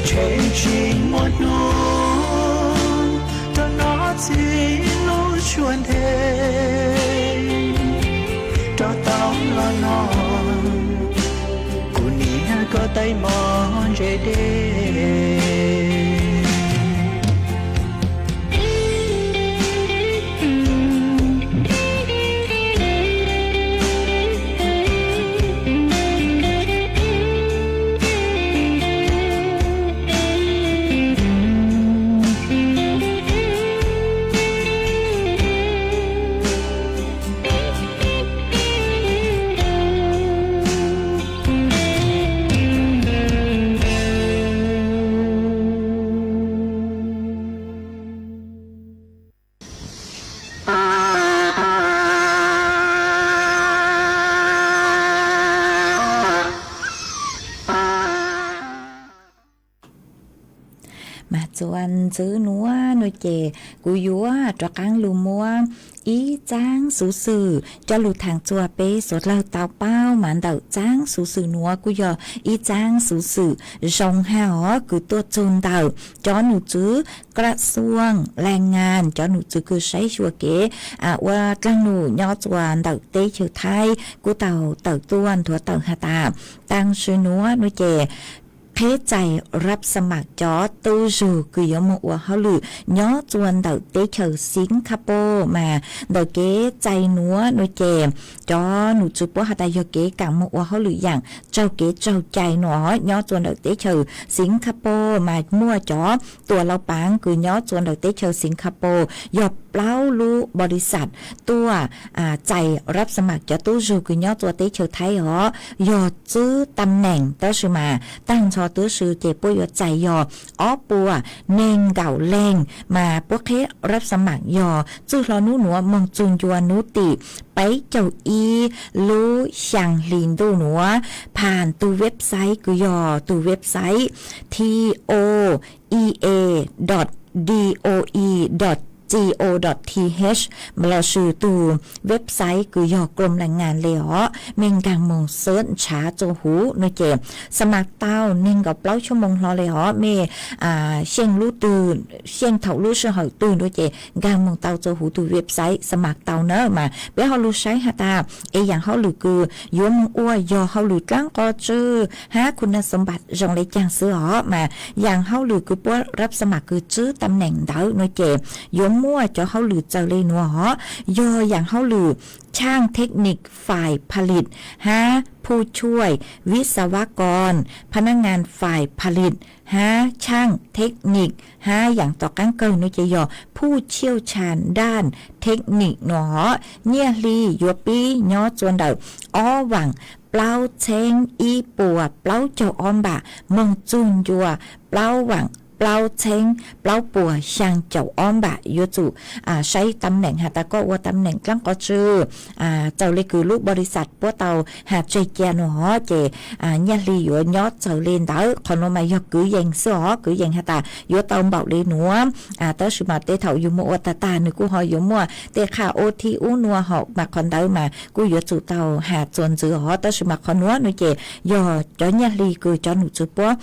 ntshe tsis muaj hnub rov noj txiv lub suab nthe, rov tau los noj kuv niam koj tais mov ntse dej. Mas txuas ntxiv nuav nuav ces kuv yuav rov qaab lug muab ib txaab xuv xwm coj lug thaam txug peb suav dlawg tau paub. Mas ntawm txaab xuv xwm nuav kuj yog ib txaab xuv xwm zoo hab os, kws tuaj txug ntawm cov num tswv kra xuam laj ngas, cov num tswv kws saib xyuas kev ua dlaag num nyob txuas ntawm teb chaws Thaib kuj tau tawm tuaj nthuav tawm has tas, taag sim nuav nuav ces qheb txais rab xa mam cov tub zug kws yuav moog ua hauj lwm nyob txuas ntawm teb chaws Xingkhapos. Mas ntawm kev txais nuav nuav ces cov num tswv puab has tas yog kev kaam moog ua hauj lwm yaam tsaug kev tsaug cai nuav nyob txuas ntawm teb chaws Xingkhapos. Mas muaj cov tuam laus paav kws nyob txuas ntawm teb chaws Xingkhapos yog plaub lub npaus li xas tuaj txais rab xa mam cov tub zug kws nyob txuas teb chaws Thaib os, yog tswb tam neem. Tab sis mas taag nrho tub zug ces puab yuav txais yog ob puas neeg nkaum leeg. Mas puab qheb rab xa mam yog txwj hlo nub nuav moog txug ncua nub tim peb caug ib lub xyaa hli ntuj nuav, phas tug website kws yog tug website T O E A dot D O E dot C O dot T H, mas los sis tug website kws yog Krom Laj Ngas le os. Mej nkaag moog search nrhav rua huv nuav ces xa mam tau neeg nkaum plaub xuab moos hlo le os. Mej xyeej lub twg, xyeej thaum lub sij hawm twg nuav ces nkaag moog tau rua huv tug website xa mam tau na. Mas peb ho lug saib has tas es yaam hauj lwm kws yuav moog ua yog hauj lwm dlaab qhov tswj hab khu na xov npam zoo le caag xwb os. Mas yaam hauj lwm kws puab rab xa mam kws tswb tam neem ntawd nuav ces yuav muaj cov hauj lwm txawm li nuav hov, yog yaam hauj lwm ช่างเทคนิคฝ่ายผลิต hab ผู้ช่วยวิศวกร พนักงานฝ่ายผลิต hab ช่างเทคนิค hab yaam tom qaab kawg nuav ces yog ผู้เชี่ยวชาญด้านเทคนิค nuav hov. Nyiaj hli yuav pib nyob txug ntawm ob vaam plaub txheeb ib puas plaub caug ob npam moog txug ncua plaub vaam plaub txheeb plaub puas xyaa caum ob npam. Yuav tsum saib tam neem has tas koj ua tam neem dlaab qhov tsw, txawm le kws lub npaus lis xas puab tau has tseg ca nuav hov ces nyiaj hli yuav nyob txawm le ntawd. Qhov nuav mas yog kwv yees xwb hov, kwv yees has tas yuav tau npaum le nuav. Tab sis mas tej thaum yug moog ua tag tag nwg kuj ho yuav muaj tej qhaj ua thib ub nua hov mas qhov ntawd mas kuj yuav tsum tau has txuas ntxiv hov. Tab sis mas qhov nuav nuav ces yog cov nyiaj hli kws cov num tswv puab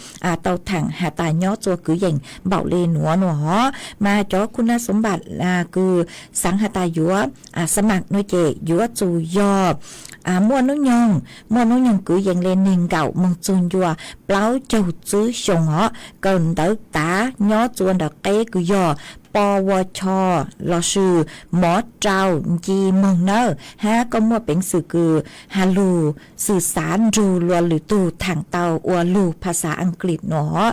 tau thaam has tas nyob txug kwv yees npaum le nuav nuav hov. Mas cov khu na xov npam kws xaav has tas yuav xa mam nuav ces yuav tsum yog muaj nub nyoog, muaj nub nyoog kwv yees le neeg nkaum moog txug ncua plaub caug tsib xyoo hov. Kawm ntawv tav nyob txug ntawm qeb kws yog po ua cho lossis mov rau nci moog nawb, hab koj muaj peev xwm kws has lug xwm xaav nrug luas lwm tug thaam tau ua lug phas xav Aas Kiv nuav hov.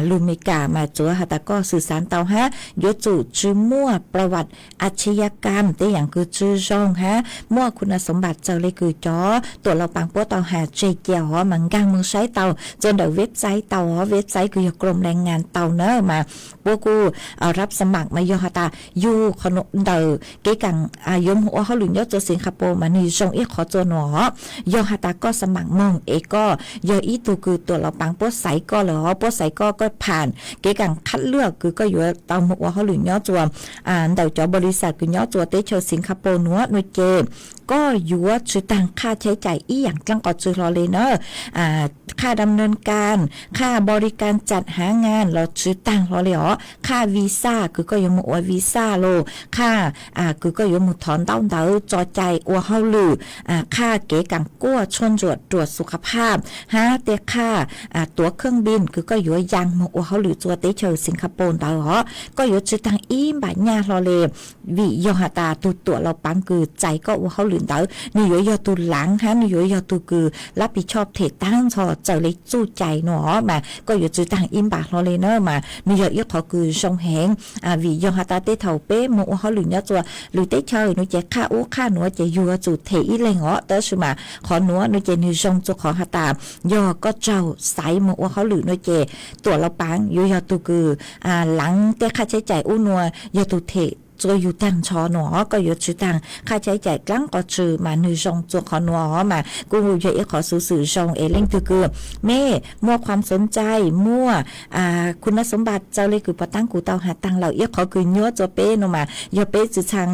Lug Mes Kas mas tsuav has tas koj xwm xaav tau hab yuav tsum tsi muaj ประวัติอาชญากรรม tej yaam kws tsi zoo hab muaj khu na xov npam txawm le kws cov tuam laus paav puab tau has tseg ca hov mas nkaag moog saib tau txug ntawm website tau hov, website kws yog กรมแรงงาน tau na mas puab kuj rab xa mam mas yog has tas yug qhov ntawm kev kaam yuav moog ua hauj lwm nyob txug Singapore mas nwg zoo ib qhov txug nuav hov. Yog has tas koj xa mam moog es koj yog ib tug kws tuam laus paav puab xaiv koj lawm hov, puab xaiv koj, koj pham kev kaam khab luaj kws koj yuav tau moog ua hauj lwm nyob txug ntawm cov npaus lis xas kws nyob txug teb chaws Singapore nuav nuav ces koj yuav tsi taag qhaj chaiv caim ib yaam dlaab qhov tsw hlo le na. Qhaj ดำเนินการ, qhaj บริการจัดหางาน los tsi taag hlo le hov. Qhaj วีซ่า kws koj yuav moog ua วีซ่า los, qhaj kws koj yuav moog thov ntaub ntawv tso cai ua hauj lwm, qhaj kev kaam kuaj tshuaj ntsuam ตรวจสุขภาพ hab tej qhaj tuav เครื่องบิน kws koj yuav yaa moog ua hauj lwm txug teb chaws Singapore ntawd hov, koj yuav tsi taag ib npam nyaj hlo le. Vim yog has tas tug tuam laus paav kws txais koj ua hauj lwm ntawd nwg yuav yog tug laav hab nwg yuav yog tug kws lab pis choj them taab ntxhov txawm le txuj cai nuav hov mas koj yuav tsi taag ib npam hlo le na mas nwg yog ib qhov kws zoo heev. Vim yog has tas tej thaum peb moog ua hauj lwm nyob txug lwm teb chaws nuav ces qhaj ub qhaj nuav ces yug yuav tsum them ib leeg hov, tab sis mas qhov nuav nuav ces nwg zoo txug qhov has tas yog koj raug xaiv moog ua hauj lwm nuav ces tuam laus paav yuav yog tug kws laav tej qhaj chaiv caim ub nuav yog tug them txua yug taag nrho nuav hov, koj yuav tsi taag qhaj chaiv caim dlaab qhov tsw mas nwg zoo txug qhov nuav hov mas kuj yog ib qhov xuv xwm zoo es leej twg kws mej muaj ความสนใจ, muaj khu na xov npam txawm le kws puag taab kuv tau has taag lawm, ib qhov kws nyuab txug peb nuav mas yog peb tsi txhaj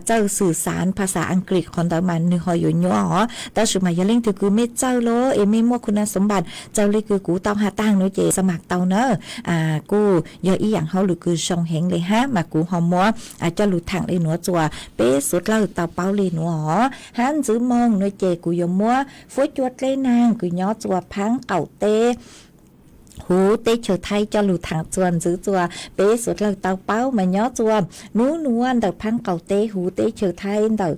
txawj สื่อสารภาษาอังกฤษ qhov ntawd mas nwg ho yuav nyuab hov. Tab sis mas yog leej twg kws mej txawj lawm es mej muaj khu na xov npam txawm le kws kuv tau has taag nuav ces xa mam tau na. Kuj yog ib yaam hauj lwm kws zoo heev le hab mas kuv ho muab coj lug thaam le nuav txug peb suav dlawg tau paub le nuav hov. Hab ntxiv moog nuav ces kuv yuav muab fuab cua dleb naag kws nyob txug phaab qaum teb huv teb chaws Thaib coj lug thaam txug ntxiv txug peb suav dlawg tau paub mas nyob txug nub nuav ntawm phaab qaum teb huv teb chaws Thaib ntawm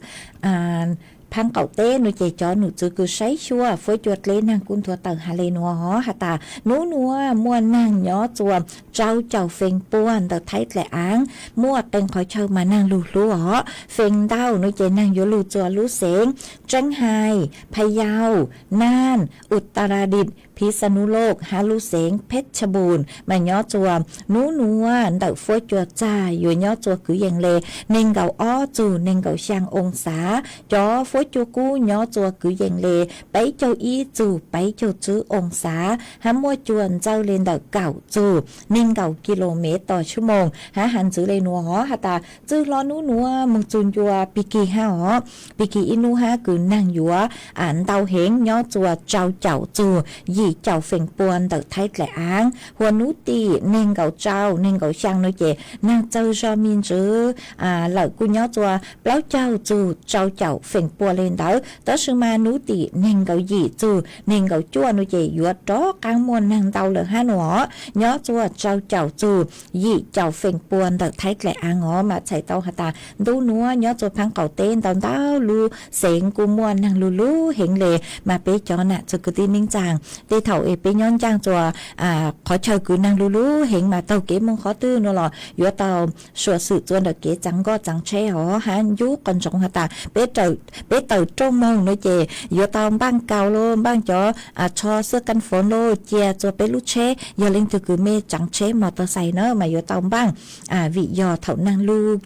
phaab qaum teb nuav ces cov num tswv kws saib xyuas fuab cua dleb naag kuj nthuav tawm has le nuav hov has tas nub nuav muaj naag nyob txug rau caum feem pua ntawm Thaib dlaim aav, muaj qee qhov chaw mas naag lug hlub hov. Feem ntau nuav ces naag yuav lug txug lub xeev Tseeb Hais, Phayau, Naj, Utaradiv, Phisanulob hab lub xeev Phechabun mas nyob txug nub nuav ntawm fuab cua txag yuav nyob txug kwv yees le neeg nkaum ob txug neeg nkaum xyaa oo xav. Cov fuab cua kub nyob txug kwv yees le peb caug ib txug peb caug tsib oo xav hab muaj cua ntxawj le ntawm kaum txug neeg nkaum kis lus mev tos tshub moos. Hab has ntxiv le nuav hov has tas txwj hlo nub nuav moog txug ncua Pikis hab hov, Pikis ib nub hab kws naag yuav ntau heev nyob txug rau caum txug yim caum feem pua ntawm Thaib dlaim aav. Huas nub tim neeg nkaum rau neeg nkaum xyaa nuav ces naag txawg zog me ntsis lawm kuj nyob txug plaub caug txug rau caum feem pua tau li ntawd, tab sis mas hnub tim nees nkaum yim txug nees nkaum cuaj no ces yuav rov qaab muaj neeg ntau lawm hab no os. Nyob txug rau caum txug yim caum feem pua ntawm Thaib Dlaim Av os mas txhais tau has tas ntuj nuav nyob txug phaab qaum teb ntau ntau lub xeev kuj muaj neeg lug lug heev le. Mas peb cov nam txwg kwv tij neej tsaa, tej thaum es peb nyob ncaaj txug qhov chaw kws neeg lug lug heev mas taug kev moog qhov twg no los yuav tau suam xwm txua ntawm kev txaav nkoj txaav tsheb os hab ncu qhov ntsoov has tas peb tawm rooj moog no ces yuav tau npaaj kaus los npaaj cov tsho xwb kaaj foov los cia txua peb lub tsheb. Yog leej twg kws mej tsaav tsheb mos tau xais na mas yuav tau npaaj, vim yog thaum neeg lug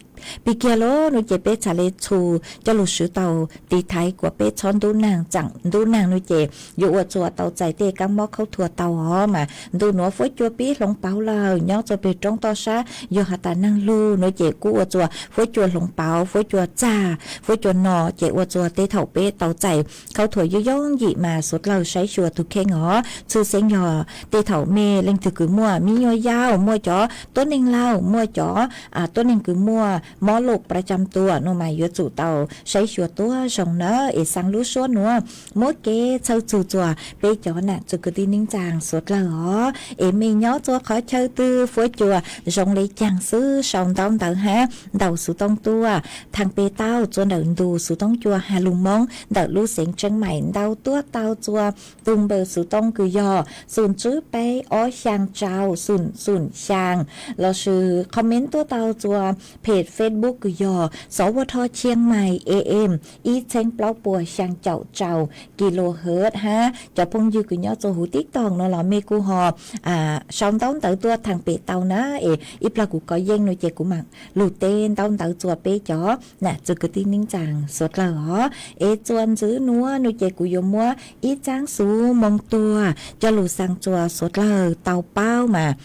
pig kiag los no ces peb txhad le txhus coj lug swv tau tiv thaiv kuas peb txhob ntub neeg, tsaam ntub neeg no ces yuav ua txua tau txais tej kaab mob khaub thuas tau os. Mas ntu nuav fuab cua pib hloov pauv lawm nyob txug peg roob toj sab, yog has tas neeg lug no ces kuj ua txua fuab cua hloov pauv, fuab cua txag, fuab cua no ces ua txua tej thaum peb tau txais khaub thuas yooj yooj yim mas suav dlawg saib xyuas tug kheej os. Tshwj xeeb yog tej thaum mej leej twg kws muaj mi nyuam yaus, muaj cov tuab neeg laug, muaj cov tuab neeg kws muaj mob loj pra cam tua no mas yuav tsum tau saib xyuas tuab zoo na es xaa lub suab nuav muab kev txhawj txug txua peb cov nam txwg kwv tij neej tsaa suav dlawg os. Es mej nyob txua qhov chaw twg fuab cua zoo le caag xwb sau ntaub ntawv hab ntaus xuv tooj tuaj thaam peg tau txua ntawm ntu xuv tooj cua has lug Moob ntawm lub xeev Tseeb Mais ntau tuab tau txua tug npawb xuv tooj kws yog xoom tswb peb ob xyaa rau xoom xoom xyaa, lossis comment tuab tau txua peg Facebook kws yog Xov Ua Dho Chiang Mai A M ib txheeb plaub puas xyaa caum rau kilohertz hab cov phooj ywg kws nyob txua huv TikTok no los mej kuj ho sau ntaub ntawv tuaj thaam peg tau na. Es ib plag kuv kov yeej no ces kuv maam lug teb ntaub ntawv txua peb cov nam txwg kwv tij neej tsaa suav dlawg os. Es txua ntxwv nuav no ces kuv yuav muab ib txaab xuv moo tuag coj lug xaa txua suav dlawg tau paub mas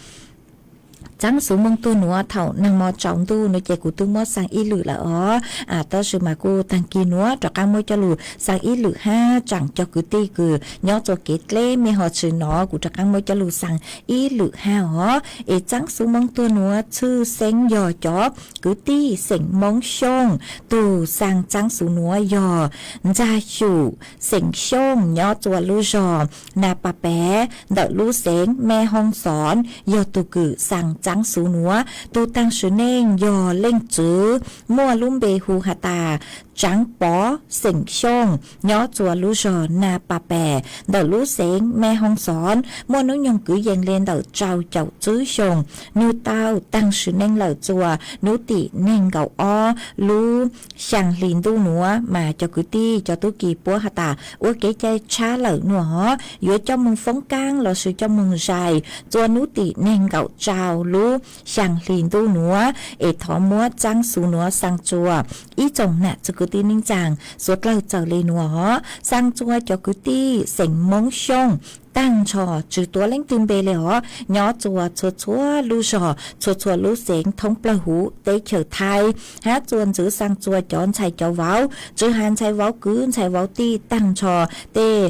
txaab xuv moo tuag nuav thaum neeg mo tsaus ntuj no ces kuv twb muab xaa ib lwm lawm os. Tab sis mas kuj taag kis nuav rov qaab muab coj lug xaa ib lwm hab tsaam cov kwv tij kws nyob txua kev dleb mej ho tsi nov kuv rov qaab muab coj lug xaa ib lwm hab os. Es txaab xuv moo tuag nuav tshwj xeeb yog cov kwv tij xeem Moob Xyooj, tug xaa txaab xuv nuav yog Ntxag Xyum xeem Xyooj nyob txua lub zog Na Pa Pes ntawm lub xeev Me Hoo Xon, yog tug kws xaa txaab xuv nuav. Tug taag sim neej yog leej txwv muaj lub npe hu has tas Tsaav Pov xeem Xyooj nyob txua lub zog Na Pa Pes ntawm lub xeev Me Hoo Xon, muaj nub nyoog kwv yees le ntawm rau caum tswb xyoo. Nwg tau taag sim neej lawm txua nub tim neeg nkaum ob lub xyaa hli ntuj nuav mas cov kwv tij cov tub kis puab has tas ua kev cai tshab lawm nuav hov, yuav coj moog foob kaab lossis coj moog zais txua nub tim neeg nkaum rau lub xyaa hli ntuj nuav. Es thov muab txaab xuv nuav xaa txua ib tsoom nam txwg kwv tij neej tsaa suav dlawg txawm le nuav hov, xaa txua cov kwv tij xeem Moob Xyooj taag nrho tsi tuav leej twg npe le hov, nyob txua txhua txhua lub zog txhua txhua lub xeev thoob plawg huv teb chaws Thaib, hab txua ntxwv xaa txua cov ntxhais cov vauv, tsi has ntxhais vauv kwv ntxhais vauv tij taag nrho tej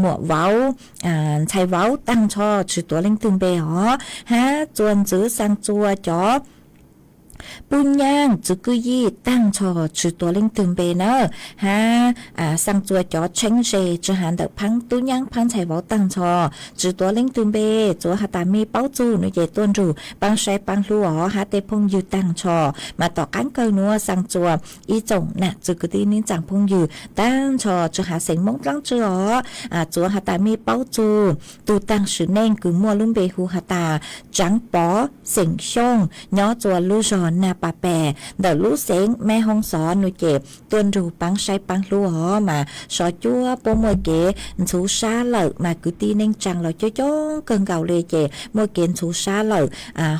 muam vauv ntxhais vauv taag nrho tsi tuav leej twg npe hov, hab txua ntxwv xaa txua cov pub nyaab txwv kwj yij taag nrho tsi tuav leej twg npe na, hab xaa txua cov tsheeb ze tsi has ntawm phaab tub nyaab phaab ntxhais vauv taag nrho tsi tuav leej twg npe. Txuav has tas mej paub txug no ces tuaj nrug paab saib paab hlub os hab tej phooj ywg taag nrho. Mas tom qaab kawg nuav xaa txua ib tsoom nam txwg kwv tij neej tsaa phooj ywg taag nrho tsi has xeem Moob dlaab tsi os, txuav has tas mej paub txug tug taag sim neej kws muaj lub npe hu has tas Tsaav Pov xeem Xyooj nyob txua lub zog Na Pa Pes ntawm lub xeev Me Hoo Xon no ces tuaj nrug paab saib paab hlub os. Mas sov cuab puab muaj kev ntxhuv sab lawm mas kwv tij neej tsaa los coob coob kawg nkaus le ces muaj kev ntxhuv sab lawm,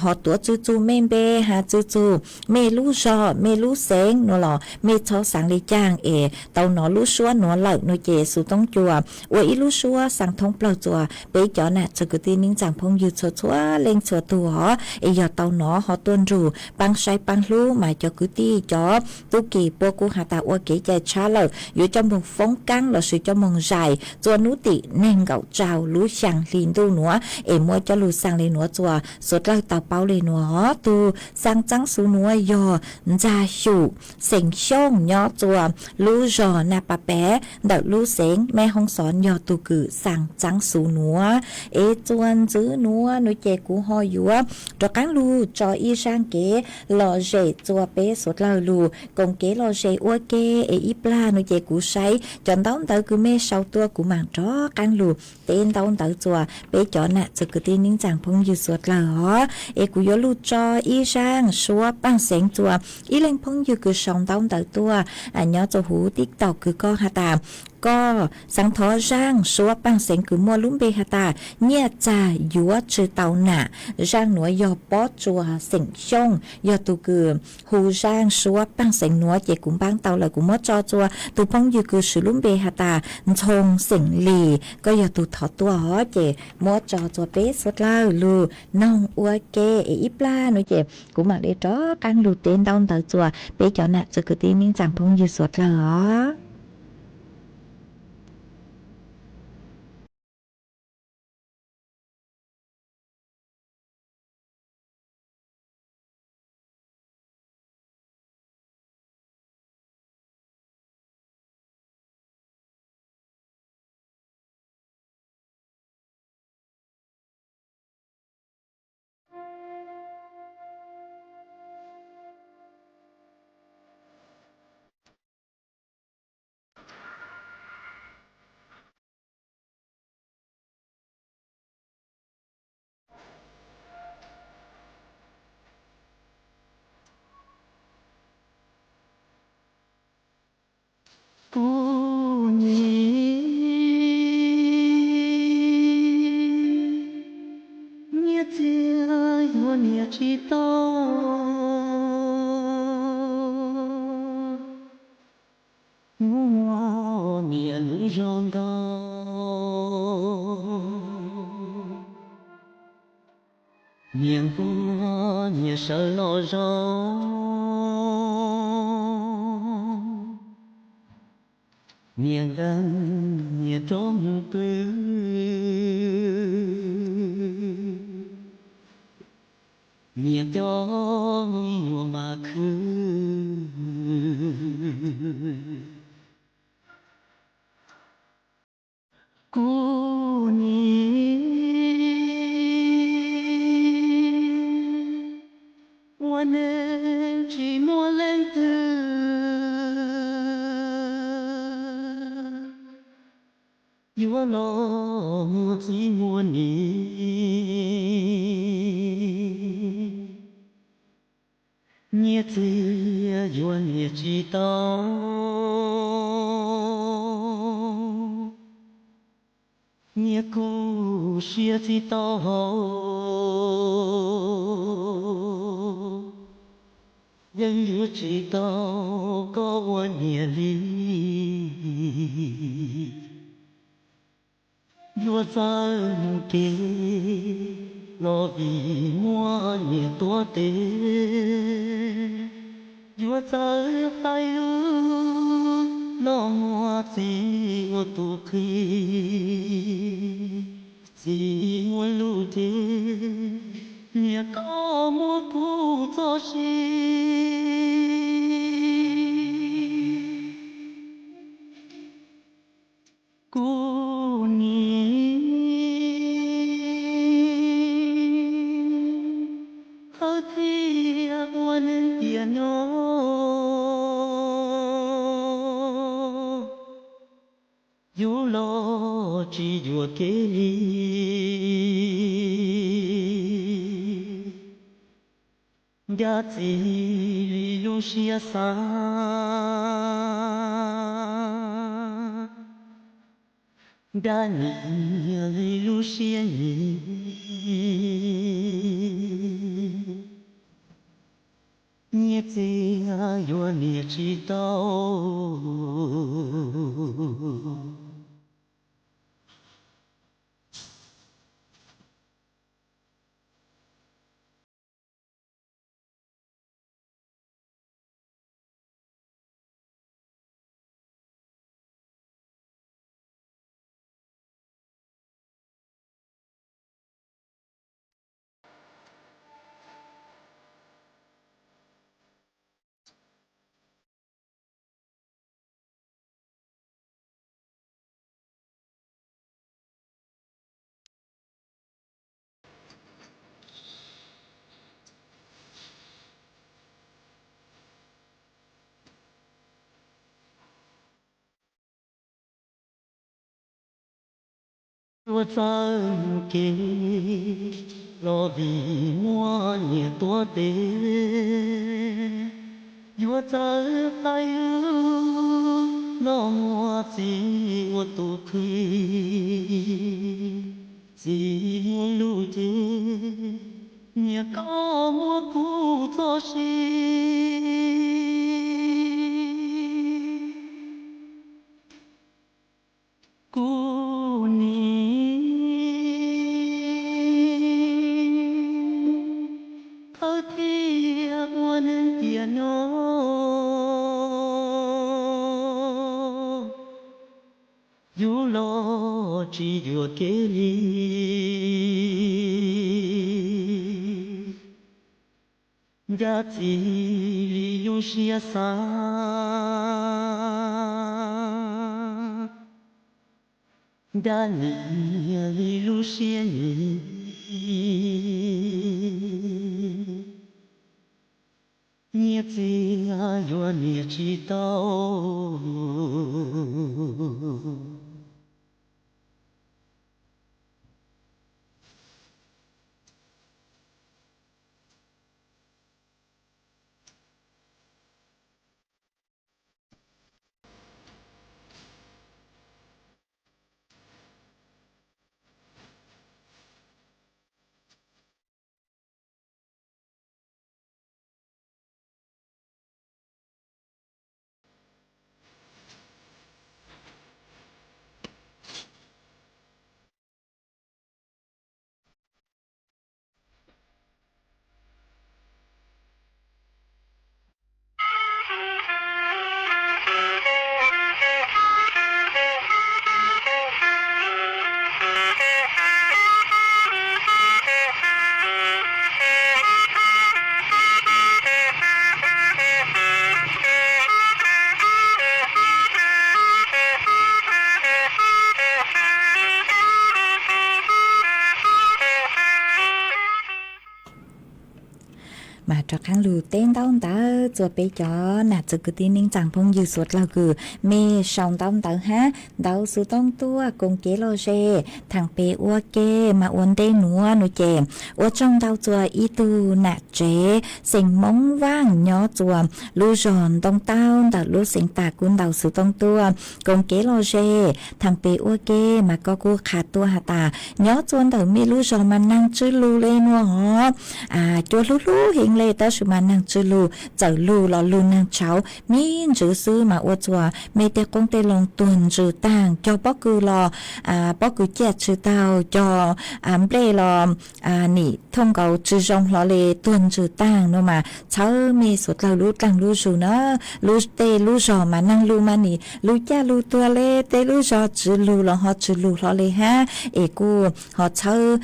ho tuav txwv txug mej npe has txwv txug mej lub zog mej lub xeev no los mej txhob xaa le caag es tau nov lub suab nuav lawm no ces xuv toob cua ua ib lub suab xaa thoob plawg txua peb cov nam txwg kwv tij neej tsaa phooj ywg txhua txhua leej txhua tug os. Es yog tau nov ho tuaj nrug paab saib paab hlub mas cov kwv tij cov tub ki puab kuj has tas ua kev cai tshab lawm, yuav coj moog foob kaab lossis coj moog zais txua nub tim neeg nkaum rau lub xyaa hli ntuj nuav es muab coj lug xaa le nuav txua suav dlawg tau paub le nuav. Tug xaa txaab xuv nuav yog Ntxag Xyum xeem Xyooj nyob txua lub zog Naj Pa Pav ntawm lub xeev Meb Hoob Xov yog tug kws xaa txaab xuv nuav. Es txua ntxiv nuav nuav ces kuv ho yuav rov qaab lug tso ib zaaj kev lom zem txua peb suav dlawg lug koom kev lom zem ua ke. Es ib plag nuav ces kuv saib cov ntaub ntawv kws mej sau tuaj kuv maam rov qaab lug teb ntaub ntawv txua peb cov nam txwv kwv tij neej tsaa phooj ywg suav dlawg os. Es kuv yuav lug tso ib zaaj suab paaj xeev txua ib leeg phooj ywg kws sau ntaub ntawv tuaj nyob txua huv TikTok kws koj has tas koj xaav thov zaaj suab paaj xeev kws muaj lub npe has tas Nyiaj Txag Yuav Tsi Tau Nam. Zaaj nuav yog Pob Tsuas xeem Xyooj yog tug kws hu zaaj suab paaj xeev nuav ces kuv npaab tau lawm. Kuv muab tso txua tug phooj ywg kws swv lub npe has tas Ntxhoo xeem Lis, koj yog tug thov tuaj os ces muab tso txua peb suav dlawg lug noog ua ke. Es ib plag nuav ces kuv maam le rov qaab lug teb ntaub ntawv txua peb cov nam txwv kwv tij neej tsaa phooj ywg suav dlawg os. Kuv nyiam, nyiaj txiag yuav nyiam tsis tau, muaj nyiam lub zog ntau, nyiam nquag nyiam sawv los zog, nyiam nkeeg nyiam rov mus pw, nyiam cov nyuam mas khwv. Kuv nyiam ua neej tsis muaj leej twg yuav los muaj txiv muaj niam. Nyiaj txiag yuav nyiam tsis tau, nyiaj kuj siab tsis tau hau, yeej yuav tsis tau koj ua niam li. Yuav txawj mus kev los vim muaj niam tuav tes, yuav txawj qaij lub los muaj txiv ua tus qhi. Txiv muaj lub tsev, niam koj muab kuv txoj sia. Kuv nyiam thawj thiaj ua neej tiam no, yus los tsis yuam kev li. Ncaj txiv li lub siab xav, ncaj niam li lub siab nyiam. Nyiaj txiag yuav nyiam tsis tau. Yuav txawj mus kev los vim muaj niam tuav tes, yuav txawj qaij los muaj txiv ua tus qhwv. Txiv lub cev, niam koj muab kuv txoj sia. Kuv nim thawj thiab ua neeg tiam no, yus los tsis yuam kev li. Ncaj txiv li lub siab xav, ncaj niam li lub siab nyiam, nyiam txiv yuav niam tsis tau. Mas rov qab lug teb ntaub ntawv txuas peb cov nam txiv kwv tij neej tsaa phooj ywg suav dlawg kws mej sau ntaub ntawv hab ntawv xuv tooj tuaj koom kev lom zem thaam pem ua ke. Mas ua ntej nuav nua ces ua tsaug ntau txuas ib tug nam tsev xeem Moob Vaaj nyob txuas lub zog Ntoo Taub ntawm lub xeev Tag kuj ntaus xuv tooj tuaj koom kev lom zem thaam pem ua ke. Mas koj kuj qha tuaj has tas nyob txuas ntawm mej lub zog mas naag tsw lug le nuav hov, cua hlub hlub heev le tab sis mas naag tsw lug, txawm lug los lug naag tshauv me ntsws xwb mas ua txuas mej tej qoob tej loo tuag ntsws taag, cog pob kws los pob kws ciaj tsw taug, cog nplej los nim thooj nkaus tsw zoo hlo le tuag ntsws taag nua mas txhawb mej suav dlawg lub dlaag lub zug na. Lub tej lub zog mas naag lug mas nim lug caj lug tuag le, tej lub zog tsw lug los ho tsw lug hlo le hab es kuj ho txhawb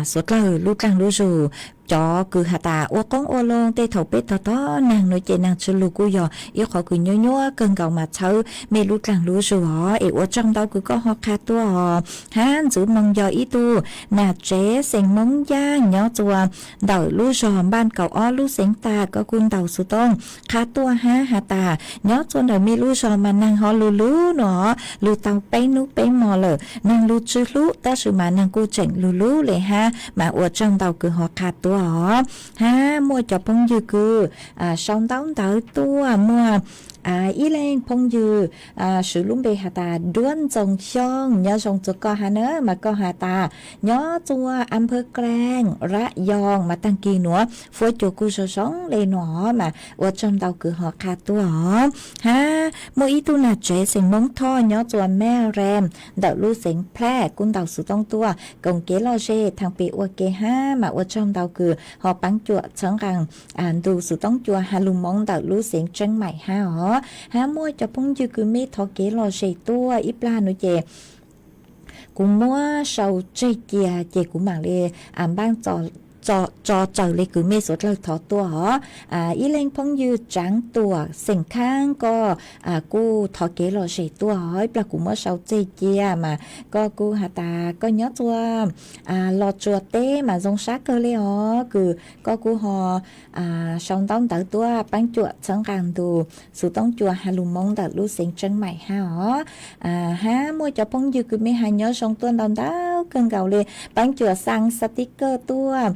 suav dlawg lub dlaag lub zug. Cov kws has tas ua qoob ua loo tej thaum peb tog tog naag nua ces naag tsw lug kuj yog ib qhov kws nyuaj nyuaj kawg nkaus mas txhawb mej lub dlaag lub zug os. Es ua tsaug ntau kws koj ho qha tuaj os. Hab ntxiv moo yog ib tug nam tsev xeem Moob Yaaj nyob txuas ntawm lub zog Npaj Kaum Ob lub xeev Tag, koj kuj ntaus xuv tooj qha tuaj hab has tas nyob txuas ntawm mej lub zog mas naag ho lug lug nua, lug tau peb nub peb mo lawm, naag lug tsw hlub tab sis mas naag kuj tseem lug lug le hab mas ua tsaug ntau kws ho qha tuaj os. Hab muaj cov phooj ywg kws sau ntaub ntawv tuaj, muaj ib leeg phooj ywg swv lub npe has tas Duab Ntxoo Xyooj, nyob zoo txuas koj hab na, mas koj has tas nyob txuas Amphawv Klaaj, Rab Yoo mas taag kis nuav huab cua kuj zoo zoo le nua mas ua tsaug ntau kws ho qha tuaj os. Hab muaj ib tug nam tsev xeem Moob Thoj nyob txuas Mej Reem ntawm lub xeev Plaj kuj ntaus xuv tooj tuaj koom kev lom zem thaam pem ua ke hab mas ua tsaug ntau kws ho paab cuam txhawb nqaa ntu xuv tooj cua ha lug moov ntawm lub xeev Tseeb Maim hab os. Hab muaj cov phooj ywg kws mej thov kev lom zem tuaj ib plag nua ces kuv muab sau tseg cia ces kuv maam le npaaj tso txawm le kws mej suav dlawg thov tuaj os. Ib leeg phooj ywg Tsaav Tuam xeem Khaab koj kuj thov kev lom zem tuaj os, ib plag kuv muab sau tseg cia mas koj kuj has tas koj nyob txuas Los Tsuas teb mas zoo sab kawg le os, kws koj kuj ho sau ntaub ntawv tuaj paab cuam txhawb nqaa ntu xuv tooj cua ha lug moov ntawm lub xeev Tseeb Maim hab os. Hab muaj cov phooj ywg kws mej has nyob zoo tuaj ntau ntau kawg nkaus li. Peeb cuam xa sticker tuaj,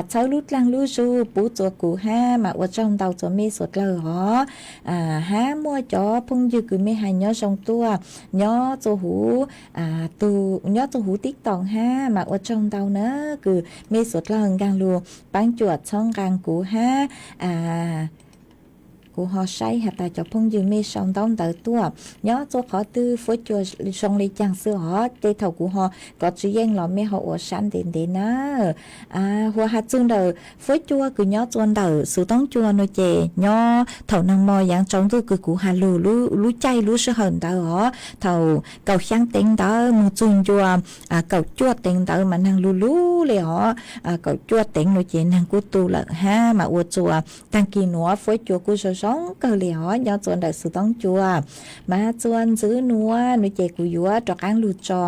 txhawb lub dlaag lub zug pub txua kuv hab, mas ua tsaug ntau txua mej suav dlawg os. Hab muaj cov phooj ywg kws mej has nyob zoo tuaj, nyob txua huv, nyob txua huv TikTok hab, mas ua tsaug ntau na, kws mej suav dlawg nkaag lug peeb cuam txhawb nqaa kuv hab. Kuv ho saib has tas cov phooj ywg mej sau ntaub ntawv tuaj nyob txua qhov twg, fuab cua zoo le caag xwb os. Tej thaum kuv ho kov tsi yeej los mej ho ua sab ntev ntev na. Hu has txug ntawm fuab cua kws nyob txua ntawm xuv toob cua nuav ces nyob thaum naag mo yaav tsaus ntuj kws kuv has lug lub caij lub sij hawm ntawd os, thaum kaum xyaa teev ntawd moog txug ncua kaum cuaj teev ntawd mas naag lug lug le os. Kaum cuaj teev nuav ces naag kuj tu lawm hab, mas ua txua taag kis nuav fuab cua kuj zoo zoo kawg le os nyob txua ntawm xuv toob cua. Mas txua ntxiv nuav nuav ces kuv yuav rov qaab lug tso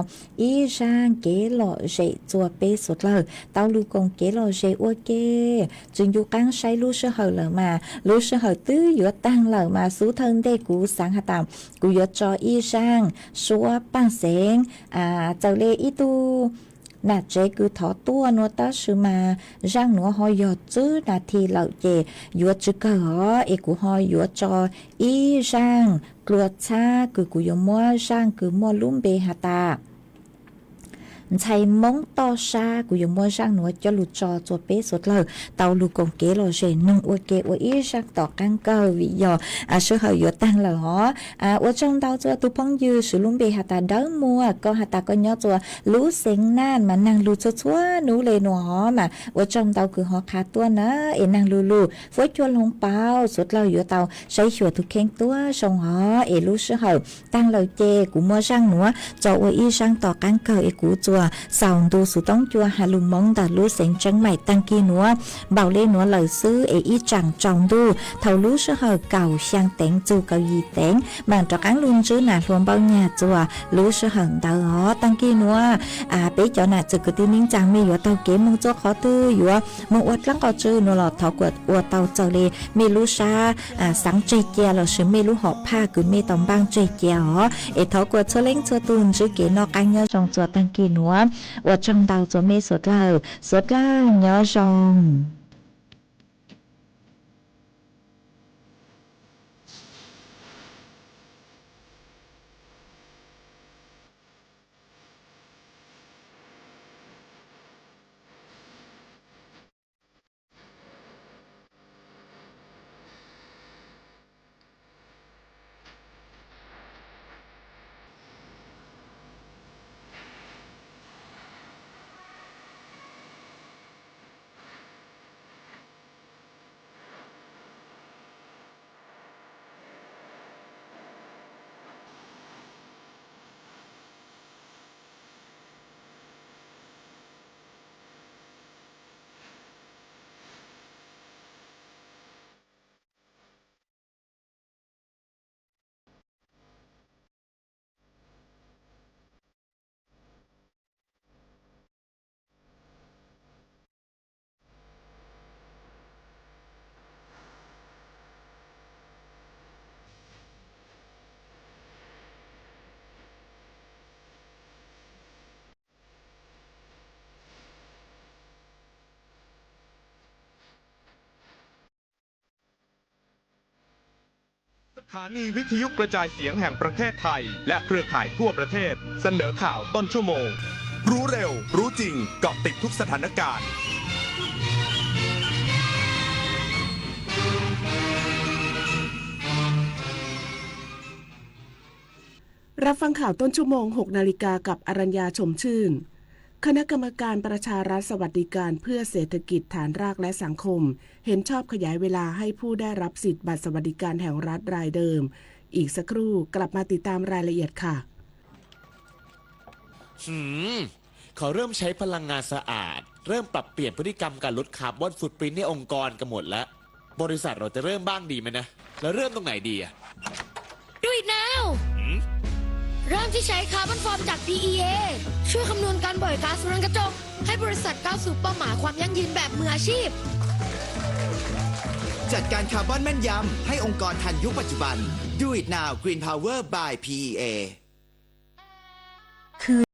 ib zaaj kev lom zem txua peb suav dlawg tau lug koom kev lom zem ua ke. Tsi ncu qaab saib lub sij hawm lawm mas lub sij hawm twb yuav taag lawm mas xub thawj ntej kuv xaav has tas kuv yuav tso ib zaaj suab paaj xeev, txawm le ib tug nam tsev kws thov tuaj nuav tab sis mas zaaj nuav ho yog tsib nas this lawm ces yuav tsi kawg os, es kuv ho yuav tso ib zaaj dlua txhab kws kuv yuav muab zaaj kws muaj lub npe has tas ntxhais Moob toj sab, kuv yuav muab zaaj nuav coj lug tso txua peb suav dlawg tau lug koom kev lom zem noog ua ke ua ib zaaj tom qaab kawg vim yog sij hawm yuav taag lawm os. Ua tsaug ntau txua tug phooj ywg swv lub npe has tas Dawb Muag, koj has tas koj nyob txua lub xeev Naj mas naag lug txhua txhua nub le nuav os, mas ua tsaug ntau kws ho qha tuaj na, es naag lug lug fuab cua hloov pauv suav dlawg yuav tau saib xyuas tug kheej tuab zoo os. Es lub sij hawm taag lawm ces kuv muab zaaj nuav tso ua ib zaaj tom qaab kawg es kuv txua xaus ntu xuv toob cua has lug Moob ntawm lub xeev Tseeb Maim taag kis nuav npaum le nuav lawm xwb es ib tsaam tsaus ntuj thaum lub sij hawm kaum xyaa teev txug kaum yim teev maam rov qaab lug ntsib nam hluas npauj nyag txua lub sij hawm ntawd os. Taag kis nuav peb cov nam txwv kwv tij neej tsaa mej yuav taug kev moog txua qhov twg, yuav moog ua dlaab qhov tswv nuav los thov kuas ua tau txawm le mej lub sab xaav tseg cia lossis mej lub hom phaj kws mej tau npaaj tseg cia os. Es thov kuas txhua leej txhua tug ntsib kev noj qaab nyob zoo txua taag kis nuav. Ua tsaug ntau txua mej suav dlawg, suav dlawg nyob zoo.สถานีวิทยุกระจายเสียงแห่งประเทศไทยและเครือข่ายทั่วประเทศเสนอข่าวต้นชั่วโมง รู้เร็ว รู้จริง เกาะติดทุกสถานการณ์ รับฟังข่าวต้นชั่วโมง หกนาฬิกา กับอรัญญา ชมชื่น คณะกรรมการประชารัฐสวัสดิการเพื่อเศรษฐกิจฐานรากและสังคม เห็นชอบขยายเวลาให้ผู้ได้รับสิทธิ์บัตรสวัสดิการแห่งรัฐรายเดิม อีกสักครู่กลับมาติดตามรายละเอียดค่ะ หืม เขาเริ่มใช้พลังงานสะอาด เริ่มปรับเปลี่ยนพฤติกรรมการลดคาร์บอนฟุตปรินท์ในองค์กรกันหมดแล้ว บริษัทเราจะเริ่มบ้างดีไหมนะ เราเริ่มตรงไหนดีอะ Do it now หืม เริ่มที่ใช้คาร์บอนฟอร์มจาก ดี อี เอ ช่วยคำนวณการปล่อยก๊าซเรือนกระจก ให้บริษัทก้าวสู่เป้าหมายความยั่งยืนแบบมืออาชีพ จัดการคาร์บอนแม่นยำ ให้องค์กรทันยุคปัจจุบัน Do it now Green Power by พี อี เอ